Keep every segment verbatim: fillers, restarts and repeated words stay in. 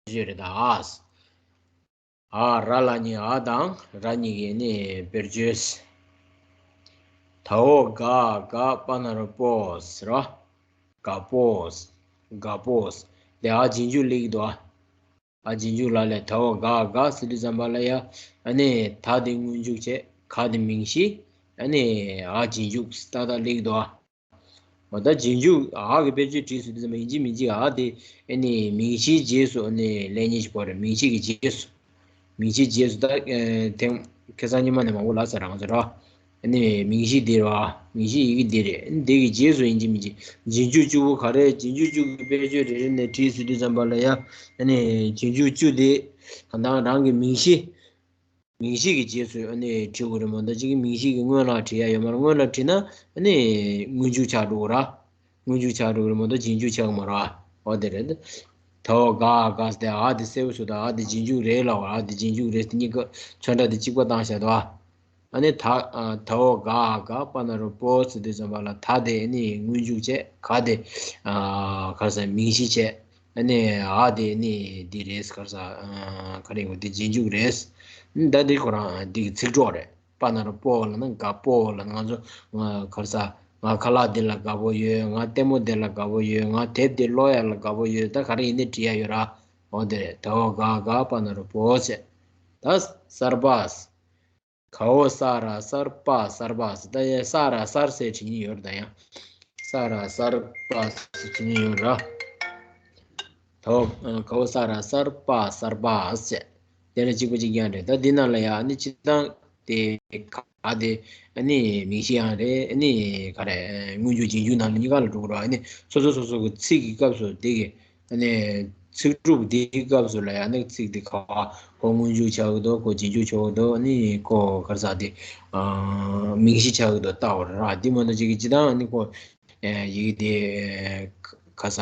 སྦྱོར་རེད་ད། ཨ། ཨ་ར་ལ་གཉིས་ཨ་དང་ར་གཉིས་ཀྱི་ནི་དཔེར་བརྗོད། ད་འོ་ག་ག་པ་ན་རོ་པོས་རོ། ག་པོས། ག་པོས། དེ་ཨ་རྗེས་འཇུག་སླེབས་འདུག་ཨ། ཨ་རྗེས་འཇུག་ལ་ལས་ད་འོ་ག་ག་ཟེར་དུས་ཙམ་པ་ལ་ཡ། ཨ་ནི་ད་དེ་སྔོན་འཇུག་བྱས། ག་དེ་མིང་གཞི། ཨ་ནི་ཨ་རྗེས་འཇུག་ཏག་ཏག་སླེབས་འདུག་ཨ། འོ་ད་རྗེས་འཇུག་ཨ་གི་དཔེར་བརྗོད་བྲིས་ཟེར་དུས་ཙམ་པ་ཡིན་གཅིག་མིན་གཅིག་ཨ་དེ་ཨ་ནི་མིང་གཞིའི་རྗེས་སུ་ཨ་ནི་ལེན་ཉེན་ཞིག་པོ་རེད། མིང་གཞི་གི་རྗེས་སུ། མིང་གཞིའི་རྗེས་སུ་ད་ཨེ་དེང་ཁ་སང་ཉི་མ་ནས་མང་པོ་ལབ་ཚར་རང་ཚོ་ར། ཨ་ནི་མིང་གཞི་འདི་རེད་བ། མིང་གཞི་ཡི་གེ་འདི་རེད། ཨ་ནི་འདི་གི་རྗེས་སུ་ཡིན་གཅིག་མིན་གཅིག་རྗེས་འཇུག་བཅུ་པོ་ག་རེ། རྗེས་འཇུག་བཅུ་གི་དཔེར་བརྗོད་རེ་རེ་ནས་བྲིས་ཟེར་དུས་ཙམ་པ་ལ་ཡ། ཨ་ནི་རྗེས་འཇུག་བཅུ་དེ་གང་ལྟར་རང་གི་མིང་གཞི། མིང་གཞི་གི་རྗེས་སུ་ཨ་ནི་བྲི་དགོས་རེད་མ་གཏོགས་གཅིག་གི་མིང་གཞི་གི་སྔོན་ལ་བྲི་ཡ་ཡོད་མ་རེད། སྔོན་ལ་བྲིས་ན་ཨ་ནི་སྔོན་འཇུག་ཆགས་འགྲོ་གི་ར། སྔོན་འཇུག་ཆགས་འགྲོ་གི་རེད་མ་གཏོགས་རྗེས་འཇུག་ཆགས་ཀྱི་མ་རེད་བ། འོ་དེ་རེད། ད་འོ་ག་ག་ཟེར་ཏེ་ཨ་དེ་གསལ་པོ་བཟོ་དང་། ཨ་དེ་རྗེས་འཇུག་རེད་ལབ་པ། ཨ་དེ་རྗེས་འཇུག་རེད་དེ་གཉིས་ཀ་ཚོན་ཁྲ་དེ་གཅིག་པ་བཏང་བཞག་འདུག་ཨ། ཨ་ནི་ད་ཨ་ད་འོ་ག་ག་པ་ན་རོ་པོ་ཟེར་དུས་ཙམ་པ་ལ་ད་དེ་ཨ་ནི་སྔོན་འཇུག་བྱས། ག་དེ་ཨ་ག་རེ་ཟེར་མིང་གཞི་བྱས། ཨ་ནི་ཨ་དེ་ཨ་ནི་འདི་རེད་ག་རེ་ཟེར། ཨ་ག་རེ་ཡིན་དགོས། དེ་རྗེས་འཇུག་རེད། ཨ་ནི་ད་དེ་ཁོ་རང་འདི་གི་ཚིག་གྲོགས་རེད། པ་ན་རོ་པོ་ལབ་ན་དགའ་པོ་ལབ་ན། ང་ཚོ་ང་ག་རེ་ཟེར། ང་ཁ་ལག་འདི་ལ་དགའ་པོ་ཡོད། ང་ལྟད་མོ་འདི་ལ་དགའ་པོ་ཡོད། ང་དེབ་འདི་ཀློག་ཡ་ལ་དགའ་པོ་ཡོད། ད་ག་རེ་ཡིན་ནའི་བྲིས་ཡ་ཡོད་ར། འོ་དེ་རེད། ད་འོ་ག་ག་པ་ན་རོ་པོ་བྱས། ད་གསར་པ། ག་འོ་ས་ར་གསར་པ་གསར་པ་ཟེར། ད་ཡ་ས་ར་གསར་ཟེར་བྲིས་ནི་ཡོད་རེད། ད་ཡང་ས་ར་གསར་པ་ཟེར་བྲིས་ནི་ཡོད་ར། ད་འོ་ག་འོ་ས་ར་གསར་པ་གསར་པ་ཟེར། དེ་ལ་གཅིག་པ་གཅིག་རྐྱང་རེད། ད་འདི་ནང་ལ་ཡ་ཨ་ནི་སྤྱིར་བཏང་དེ་ག་དེ་ཨ་ནི་མིང་གཞི་ཡང་རེད། ཨ་ནི་ག་རེ་སྔོན་འཇུག་རྗེས་འཇུག་ནང་ལ་གཉིས་ཀ་ལ་འགྲོ་གི་རེད་བ། ཨ་ནི་སོ་སོ་སོ་སོ་གི་ཚིག་གི་སྐབས་སུ་དེ་གི་ཨ་ནི་ཚིག་གྲུབ་འདིའི་སྐབས་སུ་ལ་ཡང་ཨ་ནི་ཚིག་འདི་ག་བ་ཁོ་སྔོན་འཇུག་ཆགས་ཀྱི་འདུག་ཁོ་རྗེས་འཇུག་ཆགས་ཀྱི་འདུག་ཨ་ནི་ཁོ་ག་རེ་ཟེར་དེ་ཨ་མིང་གཞི་ཆགས་ཀྱི་འདུག་ལྟ་བ་རེད་ར། འདི་མ་གཏོགས་ཅིག་གི་སྤྱིར་བཏང་ཨ་ནི་ཁོ་ཨེ་ཡི་གེ་དེ་ག་ས་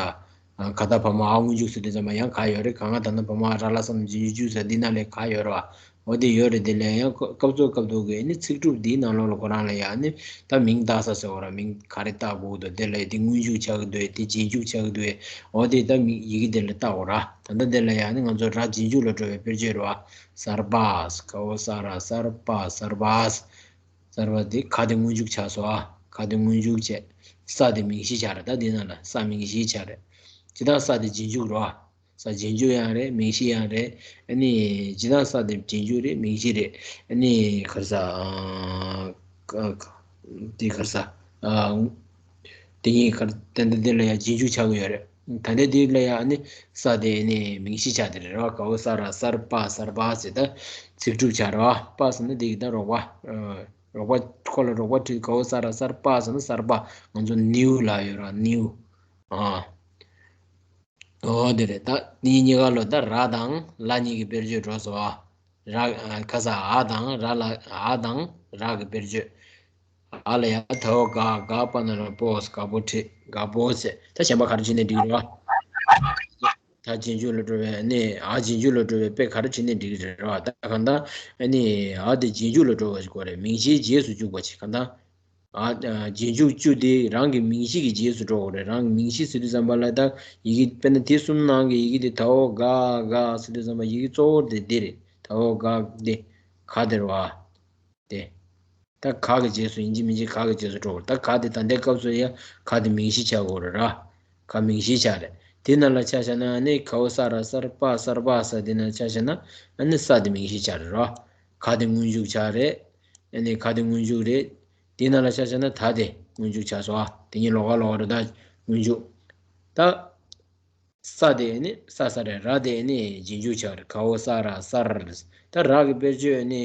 ཨ་ག་ད་བ་མ་འ་སྔོན་འཇུག་ཟེར་དུས་ཙམ་པ་ཡང་ག་ཡོད་རེད། ག་ང་ད་ན་བ་མ་ར་ལ་ས་ན་རྗེས་འཇུག་ཟེར་འདི་ནང་ལ་ག་ཡོད་རེད་བ། འོ་དེ་ཡོད་རེད། དེ་ལ་ཡང་སྐབས་སུ་སྐབས་སུ་གི་ཨ་ནི་ཚིག་གྲུབ་འདིའི་ནང་ལོགས་ལ་ཁོ་རང་ལ་ཡང་ཨ་ནི་ད་མིང་བཏགས་ས་ཟེར་བ་ར། མིང་ག་རེ་བཏགས་དགོས་འདུག་དེ་ལ་དེ་སྔོན་འཇུག་ཆགས་ཀྱི་འདུག་དེ་རྗེས་འཇུག་ཆགས་ཀྱི་འདུག་འོ་དེ་ད་མིང་ཡི་གེ་དེ་ལ་བཏགས་དགོས་ར། ད་ལྟ་དེ་ལ་ཡང་ཨ་ནི་ང་ཚོ་ར་རྗེས་འཇུག་ལ་འགྲོ་བའི་དཔེར་བརྗོད་རེད་བ། གསར་པ། ག་འོ་ས་ར་གསར་པ་གསར་པ། གསར་པ་དེ་ག་དེ་སྔོན་འཇུག་ཆགས་སོང་ཨ། ག་དེ་སྔོན་འཇུག་བྱས། ས་དེ་མིང་གཞི་ཆགས་རེད། ད་འདི་ནང་ལ་ས་མིང་གཞི་ཆགས་རེད། ཇི་ལྟར་ས་དེ་རྗེས་འཇུག་རེད་བ། ས་རྗེས་འཇུག་ཡང་རེད། མིང་གཞི་ཡང་རེད། ཨ་ནི་ཇི་ལྟར་ས་དེ་རྗེས་འཇུག་རེད། མིང་གཞི་རེད། ཨ་ནི་ག་རེ་ཟེར། ཨ་ཀ་ཀ་དེ་ག་རེ་ཟེར། ཨ་དེ་གཉིས་ག་རེ་ཏན་ཏན་དེ་ལ་ཡང་རྗེས་འཇུག་ཆགས་ཀྱི་ཡོད་རེད། ད་ལྟ་དེ་ལ་ཡང་ཨ་ནི་ས་དེ་ཨ་ནི་མིང་གཞི་ཆགས་དེ་རེད་ར། ག་འོ་ས་ར་གསར་པ་གསར་པ་ཟེར། ད་ཚིག་གྲུབ་ཆགས་ར། པ་ཟེར་ན་དེ་གི་ད་རོགས་པ། རོགས་པ་ཁོ་ལ་རོགས་པ་བྲིས། ག་འོ་ས་ར་གསར་པ་ཟེར་ན་གསར་པ། ང་ཚོ་ནིའུ་ལབ་ཡོད་ར། ནིའུ། ཨ། འོ་དེ་རེད། ད་འདི་གཉིས་ཀ་ལོ་ད་ར་དང་ལ་གཉིས་ཀྱི་དཔེར་བརྗོད་འགྲོ་སོང་ཨ། ར་ཨ་ག་ས་ཨ་དང་ར་ལ། ཨ་དང་ར་གི་དཔེར་བརྗོད། ཨ་ལ་ཡ་ད་འོ་ག་ག་པ་ན་རོ་པོས། ག་པོ་བྲིས། ག་པོ་ཟེར། ད་གཞན་པ་ག་རེ་བྲིས་ནས་འགྲིག་རེད་བ། ད་རྗེས་འཇུག་ལ་འགྲོ་བའི་ཨ་ནི་ཨ་རྗེས་འཇུག་ལ་འགྲོ་བའི་དཔེ་ག་རེ་བྲིས་ནས་འགྲིག་རེད་བ། ད་གང་ལྟར་ཨ་ནི་ཨ་དེ་རྗེས་འཇུག་ལ་འགྲོ་བ་ཞིག་དགོས་རེད། མིང་གཞིའི་རྗེས་སུ་འཇུག་པ་ཞིག་གང་ལྟར། ཨ་ཨ་རྗེས་འཇུག་བཅུ་དེ་རང་གི་མིང་གཞི་གི་རྗེས་སུ་འགྲོ་དགོས་རེད། རང་གི་མིང་གཞི་ཟེར་དུས་ཙམ་པ་ལ་ད་ཡི་གེ་དཔེར་ན་དེ་གསུམ་ནང་གི་ཡི་གེ་དེ་ད་འོ་ག་ག་ཟེར་དུས་ཙམ་པ་ཡི་གེ་གཙོ་བོ་དེ་འདི་རེད། ད་འོ་ག་དེ་ག་དེ་རེད་བ། དེ། ད་ག་གི་རྗེས་སུ་ཡིན་གཅིག་མིན་གཅིག་ག་གི་རྗེས་སུ་འགྲོ་དགོས་རེད། ད་ག་དེ་ད་ལྟའི་སྐབས་སུ་ཡང་ག་དེ་མིང་གཞི་ཆགས་དགོས་རེད་ར། ག་མིང་གཞི་ཆགས་རེད། དེ་ནང་ལ་ཆ་བཞག་ན་ཨ་ནི་ག་འོ་ས་ར་གསར་པ་གསར་པ་ས་དེ་ནང་ཆ་བཞག་ན་ཨ་ནི་ས་དེ་མིང་གཞི་ཆགས་རེད་ར། ག་དེ་སྔོན་འཇུག་ཆགས་རེད། ཨ་ནི་ག་དེ་སྔོན་འཇུག་རེད། དེ་ནང་ལ་ཆ་བཞག་ན་ད་དེ་སྔོན་འཇུག་ཆགས་སོང་ཨ། དེ་གཉིས་ལོགས་ཀ་ལོགས་ཀ་རེད། ད་སྔོན་འཇུག་ད། ས་དེ་ནི་ས་ས་རེད། ར་དེ་ནི་རྗེས་འཇུག་ཆགས་རེད། ག་འོ་ས་ར་གསར། ད་ར་གི་དཔེར་བརྗོད་ནི་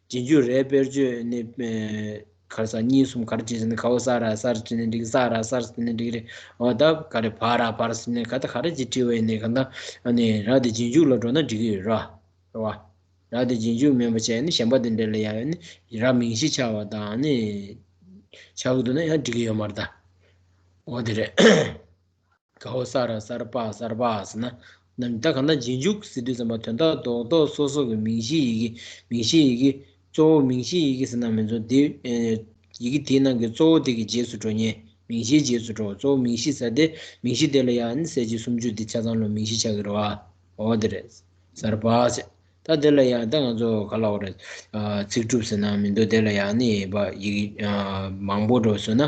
རྗེས་འཇུག་རེད། དཔེར་བརྗོད་ནི་ཨེ་ག་རེ་ཟེར། གཉིས་གསུམ་ག་རེ་བྲིས་ཟེར་ན་ག་འོ་ས་ར་གསར་བྲིས་ནི་འགྲིག་ས་ར་གསར་བྲིས་ནི་འགྲིག་རེད། འོ་ད་ག་རེ་བ་ར་བར་ཟེར་ནི་ག་ད་ག་རེ་ཅིག་བྲིས་པ་ཡིན་ནའི་གང་ལྟར་ཨ་ནི་ར་དེ་རྗེས་འཇུག་ལ་འགྲོ་ན་འགྲིག་གི་ཡོད་ར། རེད་བ། ར་དེ་རྗེས་འཇུག་མིན་པ་བྱས་ནི་གཞན་པ་དེ་འདྲ་ལ་ཡ་ནི་ར་མིང་གཞི་ཆགས་པ་དང་ནི་ཆགས་ཀྱི་འདུག་ན་ཡང་འགྲིག་གི་ཡོད་མ་རེད་ད། འོ་དེ་རེད། ག་འོ་ས་ར་གསར་པ་གསར་པ་ཟེར་ན། ནམ་ད་གང་ལྟར་རྗེས་འཇུག་ཟེར་དུས་ཙམ་པ་དོན་དག་རྡོག་རྡོག་སོ་སོ་གི་མིང་གཞི་ཡི་གེ། མིང་གཞི་ཡི་གེ། གཙོ་བོ་མིང་གཞི་ཡི་གེ་ཟེར་ན་མི་འཛོ་དེ། ཡི་གེ་དེའི་ནང་གི་གཙོ་བོ་དེ་གི་རྗེས་སུ་འགྲོ་མཁན། མིང་གཞིའི་རྗེས་སུ་འགྲོ། གཙོ་བོ་མིང་གཞི་ཟེར་ཏེ་མིང་གཞི་དེ་ལ་ཡང་ནི་གསལ་བྱེད་སུམ་ཅུ་དེ་ཆ་ཚང་ལ་མིང་གཞི་ཆགས་ཀྱི་རེད་བ། འོ་དེ་རེད། གསར་པ་ཟེར། ད་དེ་ལ་ཡང་ད་ང་ཚོ་ག་ལབ་དགོས་རེད། ཨ་ཚིག་གྲུབ་ཟེར་ན་མི་འདུག་དེ་ལ་ཡང་ནི་ཡིན་པ་ཡི་གེ་ཨ་མང་པོ་འགྲོ་སོང་ན།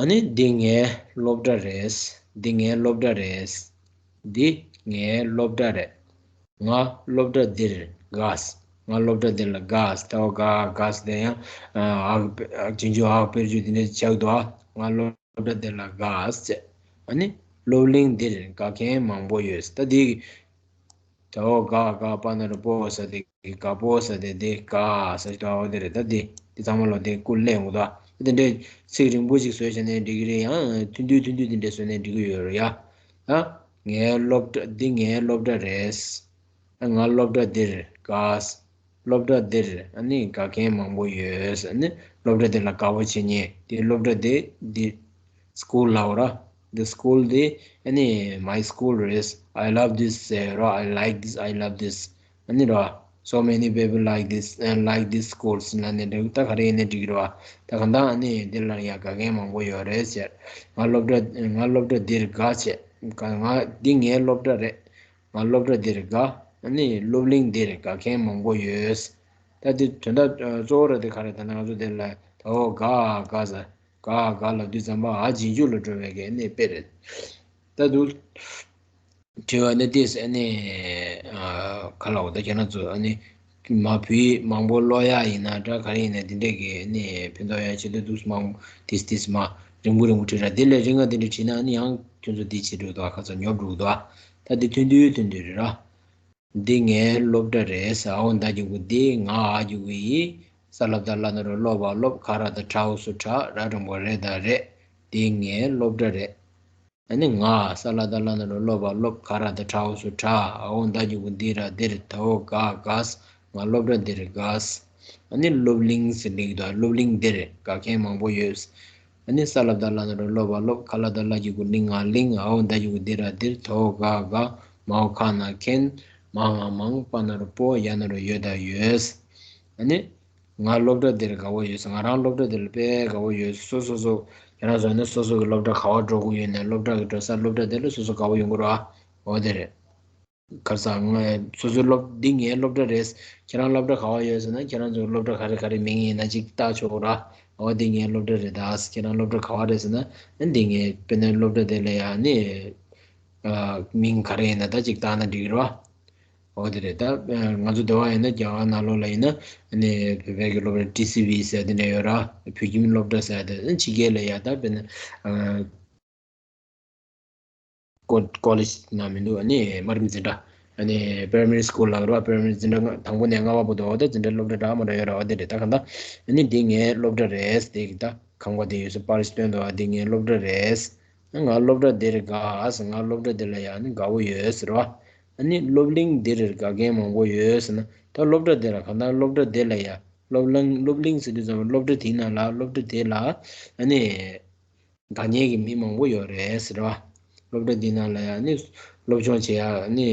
ཨ་ནི་འདི་ངའི་སློབ་གྲྭ་རེད། འདི་ངའི་སློབ་གྲྭ་རེད། འདི་ངའི་སློབ་གྲྭ་རེད། ང་སློབ་གྲྭ་འདིར་དགའ། ང་སློབ་གྲྭ་འདི་ལ་དགའ། ད་འོ་དགའ་དགའ་ཟེར་དེ་ཡང་ཨ་ཨག་རྗེས་འཇུག་ཨག་དཔེར་བརྗོད་དེ་འདྲ་ཆགས་འདུག་ཨ་ང་སློབ་སློབ་གྲྭ་འདི་ལ་དགའ་ཟེར། ཨ་ནི་སློབ་གླིང་འདིར་དགའ་མཁན་མང་པོ་ཡོད། ད་འདི་ད་འོ་དགའ་དགའ་པ་ན་རོ་པོ་ས་དེ་དགའ་པོ་ས་དེ་དེ་དགའ་ས་ཞིག་ད་འོ་དེ་རེད། ད་འདི་འདི་ཚང་མ་ལོ་དེ་ཀུན་གླེང་འོ་ད་དེ་འདྲའི་ཚིག་རིང་པོ་ཞིག་བཟོས་བྱས་ནས་འགྲིག་གི་རེད། ཡང་ཐུང་ཐུང་ཐུང་ཐུང་དེ་འདྲ་བཟོས་ནས་འགྲིག་གི་ཡོད་རེད་ཡ། ད་ངའི་སློབ་གྲྭ་འདི་ངའི་སློབ་གྲྭ་རེད། ང་སློབ་གྲྭ་འདིར་དགའ། སློབ་གྲྭ་འདིར་ཨ་ནི་དགའ་མཁན་མང་པོ་ཡོད། ཨ་ནི་སློབ་གྲྭ་འདི་ལ་དགའ་པོ་བྱེད་མཁན་དེ་སློབ་གྲྭ་འདི་འདི་school ལབ་ར། འདི་school འདི་ཨ་ནི་my school རེད། I love this ཟེར་ར། I like this, I love this ཨ་ནི་ར། So many people like this and like this schools ལབ་ནས་འདུག་ད་ག་རེ་ཡིན་ནའི་འགྲིག་གི་རེད་བ། ད་ག་འདྲ་ཨ་ནི་འདི་ལ་ཡ་དགའ་མཁན་མང་པོ་ཡོད་རེད་ཟེར། ང་སློབ་གྲྭ་ང་སློབ་གྲྭ་འདིར་དགའ་བྱས། ང་འདི་ངའི་སློབ་གྲྭ་རེད། ང་སློབ་གྲྭ་འདིར་དགའ། ཨ་ནི་སློབ་གླིང་འདིར་དགའ་མཁན་མང་པོ་ཡོད། ད་འདི་དོན་དག་གཙོ་བོ་ར་དེ་ག་རེ་ད་ང་ཚོ་དེ་ལ་ད་འོ་དགའ་དགའ་ཟེར། དགའ་དགའ་ལབ་དུས་ཙམ་པ་ཨ་རྗེས་འཇུག་ལ་འགྲོ་བའི་གི་ཨ་ནི་དཔེ་རེད། ད་འདུག་དྲི་བ་ནི་ཏིས་ཨ་ནི་ཨ་ག་ལ་འོ་ད་ཁྱེད་རང་ཚོ་ཨ་ནི་མ་བུ་མང་པོ་ཀློག་ཡག་ཡིན་ན་འདྲ་ག་རེ་ཡིན་ན་དེ་འདྲས་ཀྱི་ཨ་ནི་ཕན་ཐོགས་ཡག་ཆེད་དུ་འདུག་མང་ཏིས་ཏིས་མ་རིང་པོ་རིང་པོ་བྲིས་ར། དེ་ལས་རིང་ང་དེ་འདྲས་བྲིས་ན་ཨ་ནི་ཡང་ཁྱོད་ཚོ་འདི་བྱེད་འགྲོ་འདུག་ཁ་ཚ་ཉོབ་འགྲོ་འདུག་ད་འདི་ཐུང་ཐུང་ཐུང་ཐུང་རེད་ར། འདི་ངའི་སློབ་གྲྭ་རེད། ཨའོ་ད་རྒྱུ་གུ་འདི་ང་ཨ་རྒྱུ་གུ་ཡི། ས་ལ་བཏགས་སླ་ན་རོ་སློ་བ་སློབ། ཁ་ར་བཏགས་ཁྲ་འོག་སུ་ཁྲ། ར་འགྲེང་བུ་རེ་ད་རེད། འདི་ངའི་སློབ་གྲྭ་རེད། ཨ་ནི་ང་ས་ལ་བཏགས་སླ་ན་རོ་སློ་བ་སློབ། ཁ་ར་བཏགས་ཁྲ་འོག་སུ་ཁྲ། ཨའོ་ད་རྒྱུ་གུ་འདི་ར་འདིར། ད་འོ་དགའ་དགའ། ང་སློབ་གྲྭ་འདིར་དགའ། ཨ་ནི་སློབ་གླིང་ཟེར་འདི་གི་དང་སློབ་གླིང་འདིར་དགའ་མཁན་མང་པོ་ཡོད། ཨ་ནི་ས་ལ་བཏགས་སླ་ན་རོ་སློ་བ་སློབ། ཁ་ལ་བཏགས་སླ་གི་གུ་གླིང་ང་གླིང་། ཨའོ་ད་གི་གུ་འདི་ར་འདིར། ད་འོ་དགའ་དགའ། མའོ་ཁ་ན་མཁན། མ་ང་མང་། པ་ན་རོ་པོ། ཡ་ན་རོ་ཡོད་ད་ཡོད། ཨ་ནི་ང་སློབ་གྲྭ་འདིར་དགའ་བོ་ཡོད། ང་རང་སློབ་གྲྭ་འདིར་དཔེ་དགའ་བོ་ཡོད། སོ་སོ་སོ་ཁྱེད་རང་ཚོ་ནི་སོ་སོ་གི་སློབ་གྲྭ་ག་བ་འགྲོ་དགོས་ཡོད་ནས་སློབ་གྲྭ་གི་འགྲོ་ས་སློབ་གྲྭ་དེ་ལ་སོ་སོ་དགའ་བོ་ཡོང་གི་རེད་བ། འོ་དེ་རེད། ག་རེ་ཟ་ང་སོ་སོའི་སློབ་འདི་ངའི་སློབ་གྲྭ་རེད། ཁྱེད་རང་སློབ་གྲྭ་ག་བ་ཡོད་ཟེར་ན་ཁྱེད་རང་ཚོའི་སློབ་གྲྭ་ག་རེ་ག་རེ་མིང་ཡིན་ན་ཅིག་བཏགས་ཆོག་གོ་ར། འོ་འདི་ངའི་སློབ་གྲྭ་རེད་ད། ཁྱེད་རང་སློབ་གྲྭ་ག་བ་རེད་ཟེར་ན་འདི་ངའི་དཔེར་ན་སློབ་གྲྭ་དེ་ལ་ཡང་ནི་མིང་ག་རེ་ཡིན་ན་ད་ཅིག་བཏགས་ན་འགྲིག་གི་རེད་བ། འོ་དེ་རེད་ད། ང་ཚོ་འདི་བ་ཡིན་ན་རྒྱ་གར་ནང་ལོགས་ལ་ཡིན་ན་ནི་བོད་པའི་གི་སློབ་གྲྭ་ཊི་སི་ཝི་ཟེར་དེ་འདྲ་ཡོད་ར། བོད་ཁྱིམ་སློབ་གྲྭ་ཟེར་དེ་ཕྱི་རྒྱལ་ལ་ཡ་ད་དཔེར་ན། ཀོ་ཀོ་ལེཇ་ནང་མི་འདུག་ཨ་ནི་དམའ་རིམ་འཛིན་གྲྭ། ཨ་ནི་པ་རའི་མ་རི་སི་ཀུལ་ལབ་ར། པ་རའི་མ་རི་འཛིན་གྲྭ་ལྔ་དང་པོ་ནས་ལྔ་པ་བར་དུ་འོ་ད་འཛིན་གྲྭ་སློབ་གྲྭ་འདྲ་མི་འདྲ་ཡོད་ར། འོ་དེ་རེད་ད། གང་ལྟར་ཨ་ནི་འདི་ངའི་སློབ་གྲྭ་རེད་དེ་གི་ད་ཁང་པ་དེ་ཡོད་ས་པར་ཞིག་སྟོན་འདུག་ཨ་འདི་ངའི་སློབ་གྲྭ་རེད། ང་སློབ་གྲྭ་འདིར་དགའ་ཟེར། ང་སློབ་གྲྭ་འདི་ལ་ཡ་ནི་དགའ་བོ་ཡོད་ཟེར་བ། ཨ་ནི་སློབ་གླིང་འདིར་དགའ་མཁན་མང་པོ་ཡོད་ཟེར་ན་ད་སློབ་གྲྭ་འདི་ལ་གང་ལྟར་སློབ་གྲྭ་འདི་ལ་ཡ་སློབ་གླིང་སློབ་གླིང་ཟེར་དུས་ཙམ་སློབ་གྲྭ་དེའི་ནང་ལ་སློབ་གྲྭ་དེ་ལ་ཨ་ནི། དགའ་མཁན་གྱི་མི་མང་པོ་ཡོད་རེད་ཟེར་བ། སློབ་གྲྭ་འདི་ནང་ལ་ཡང་ནི་སློབ་སྦྱོང་བྱེད་ཡག་ནི་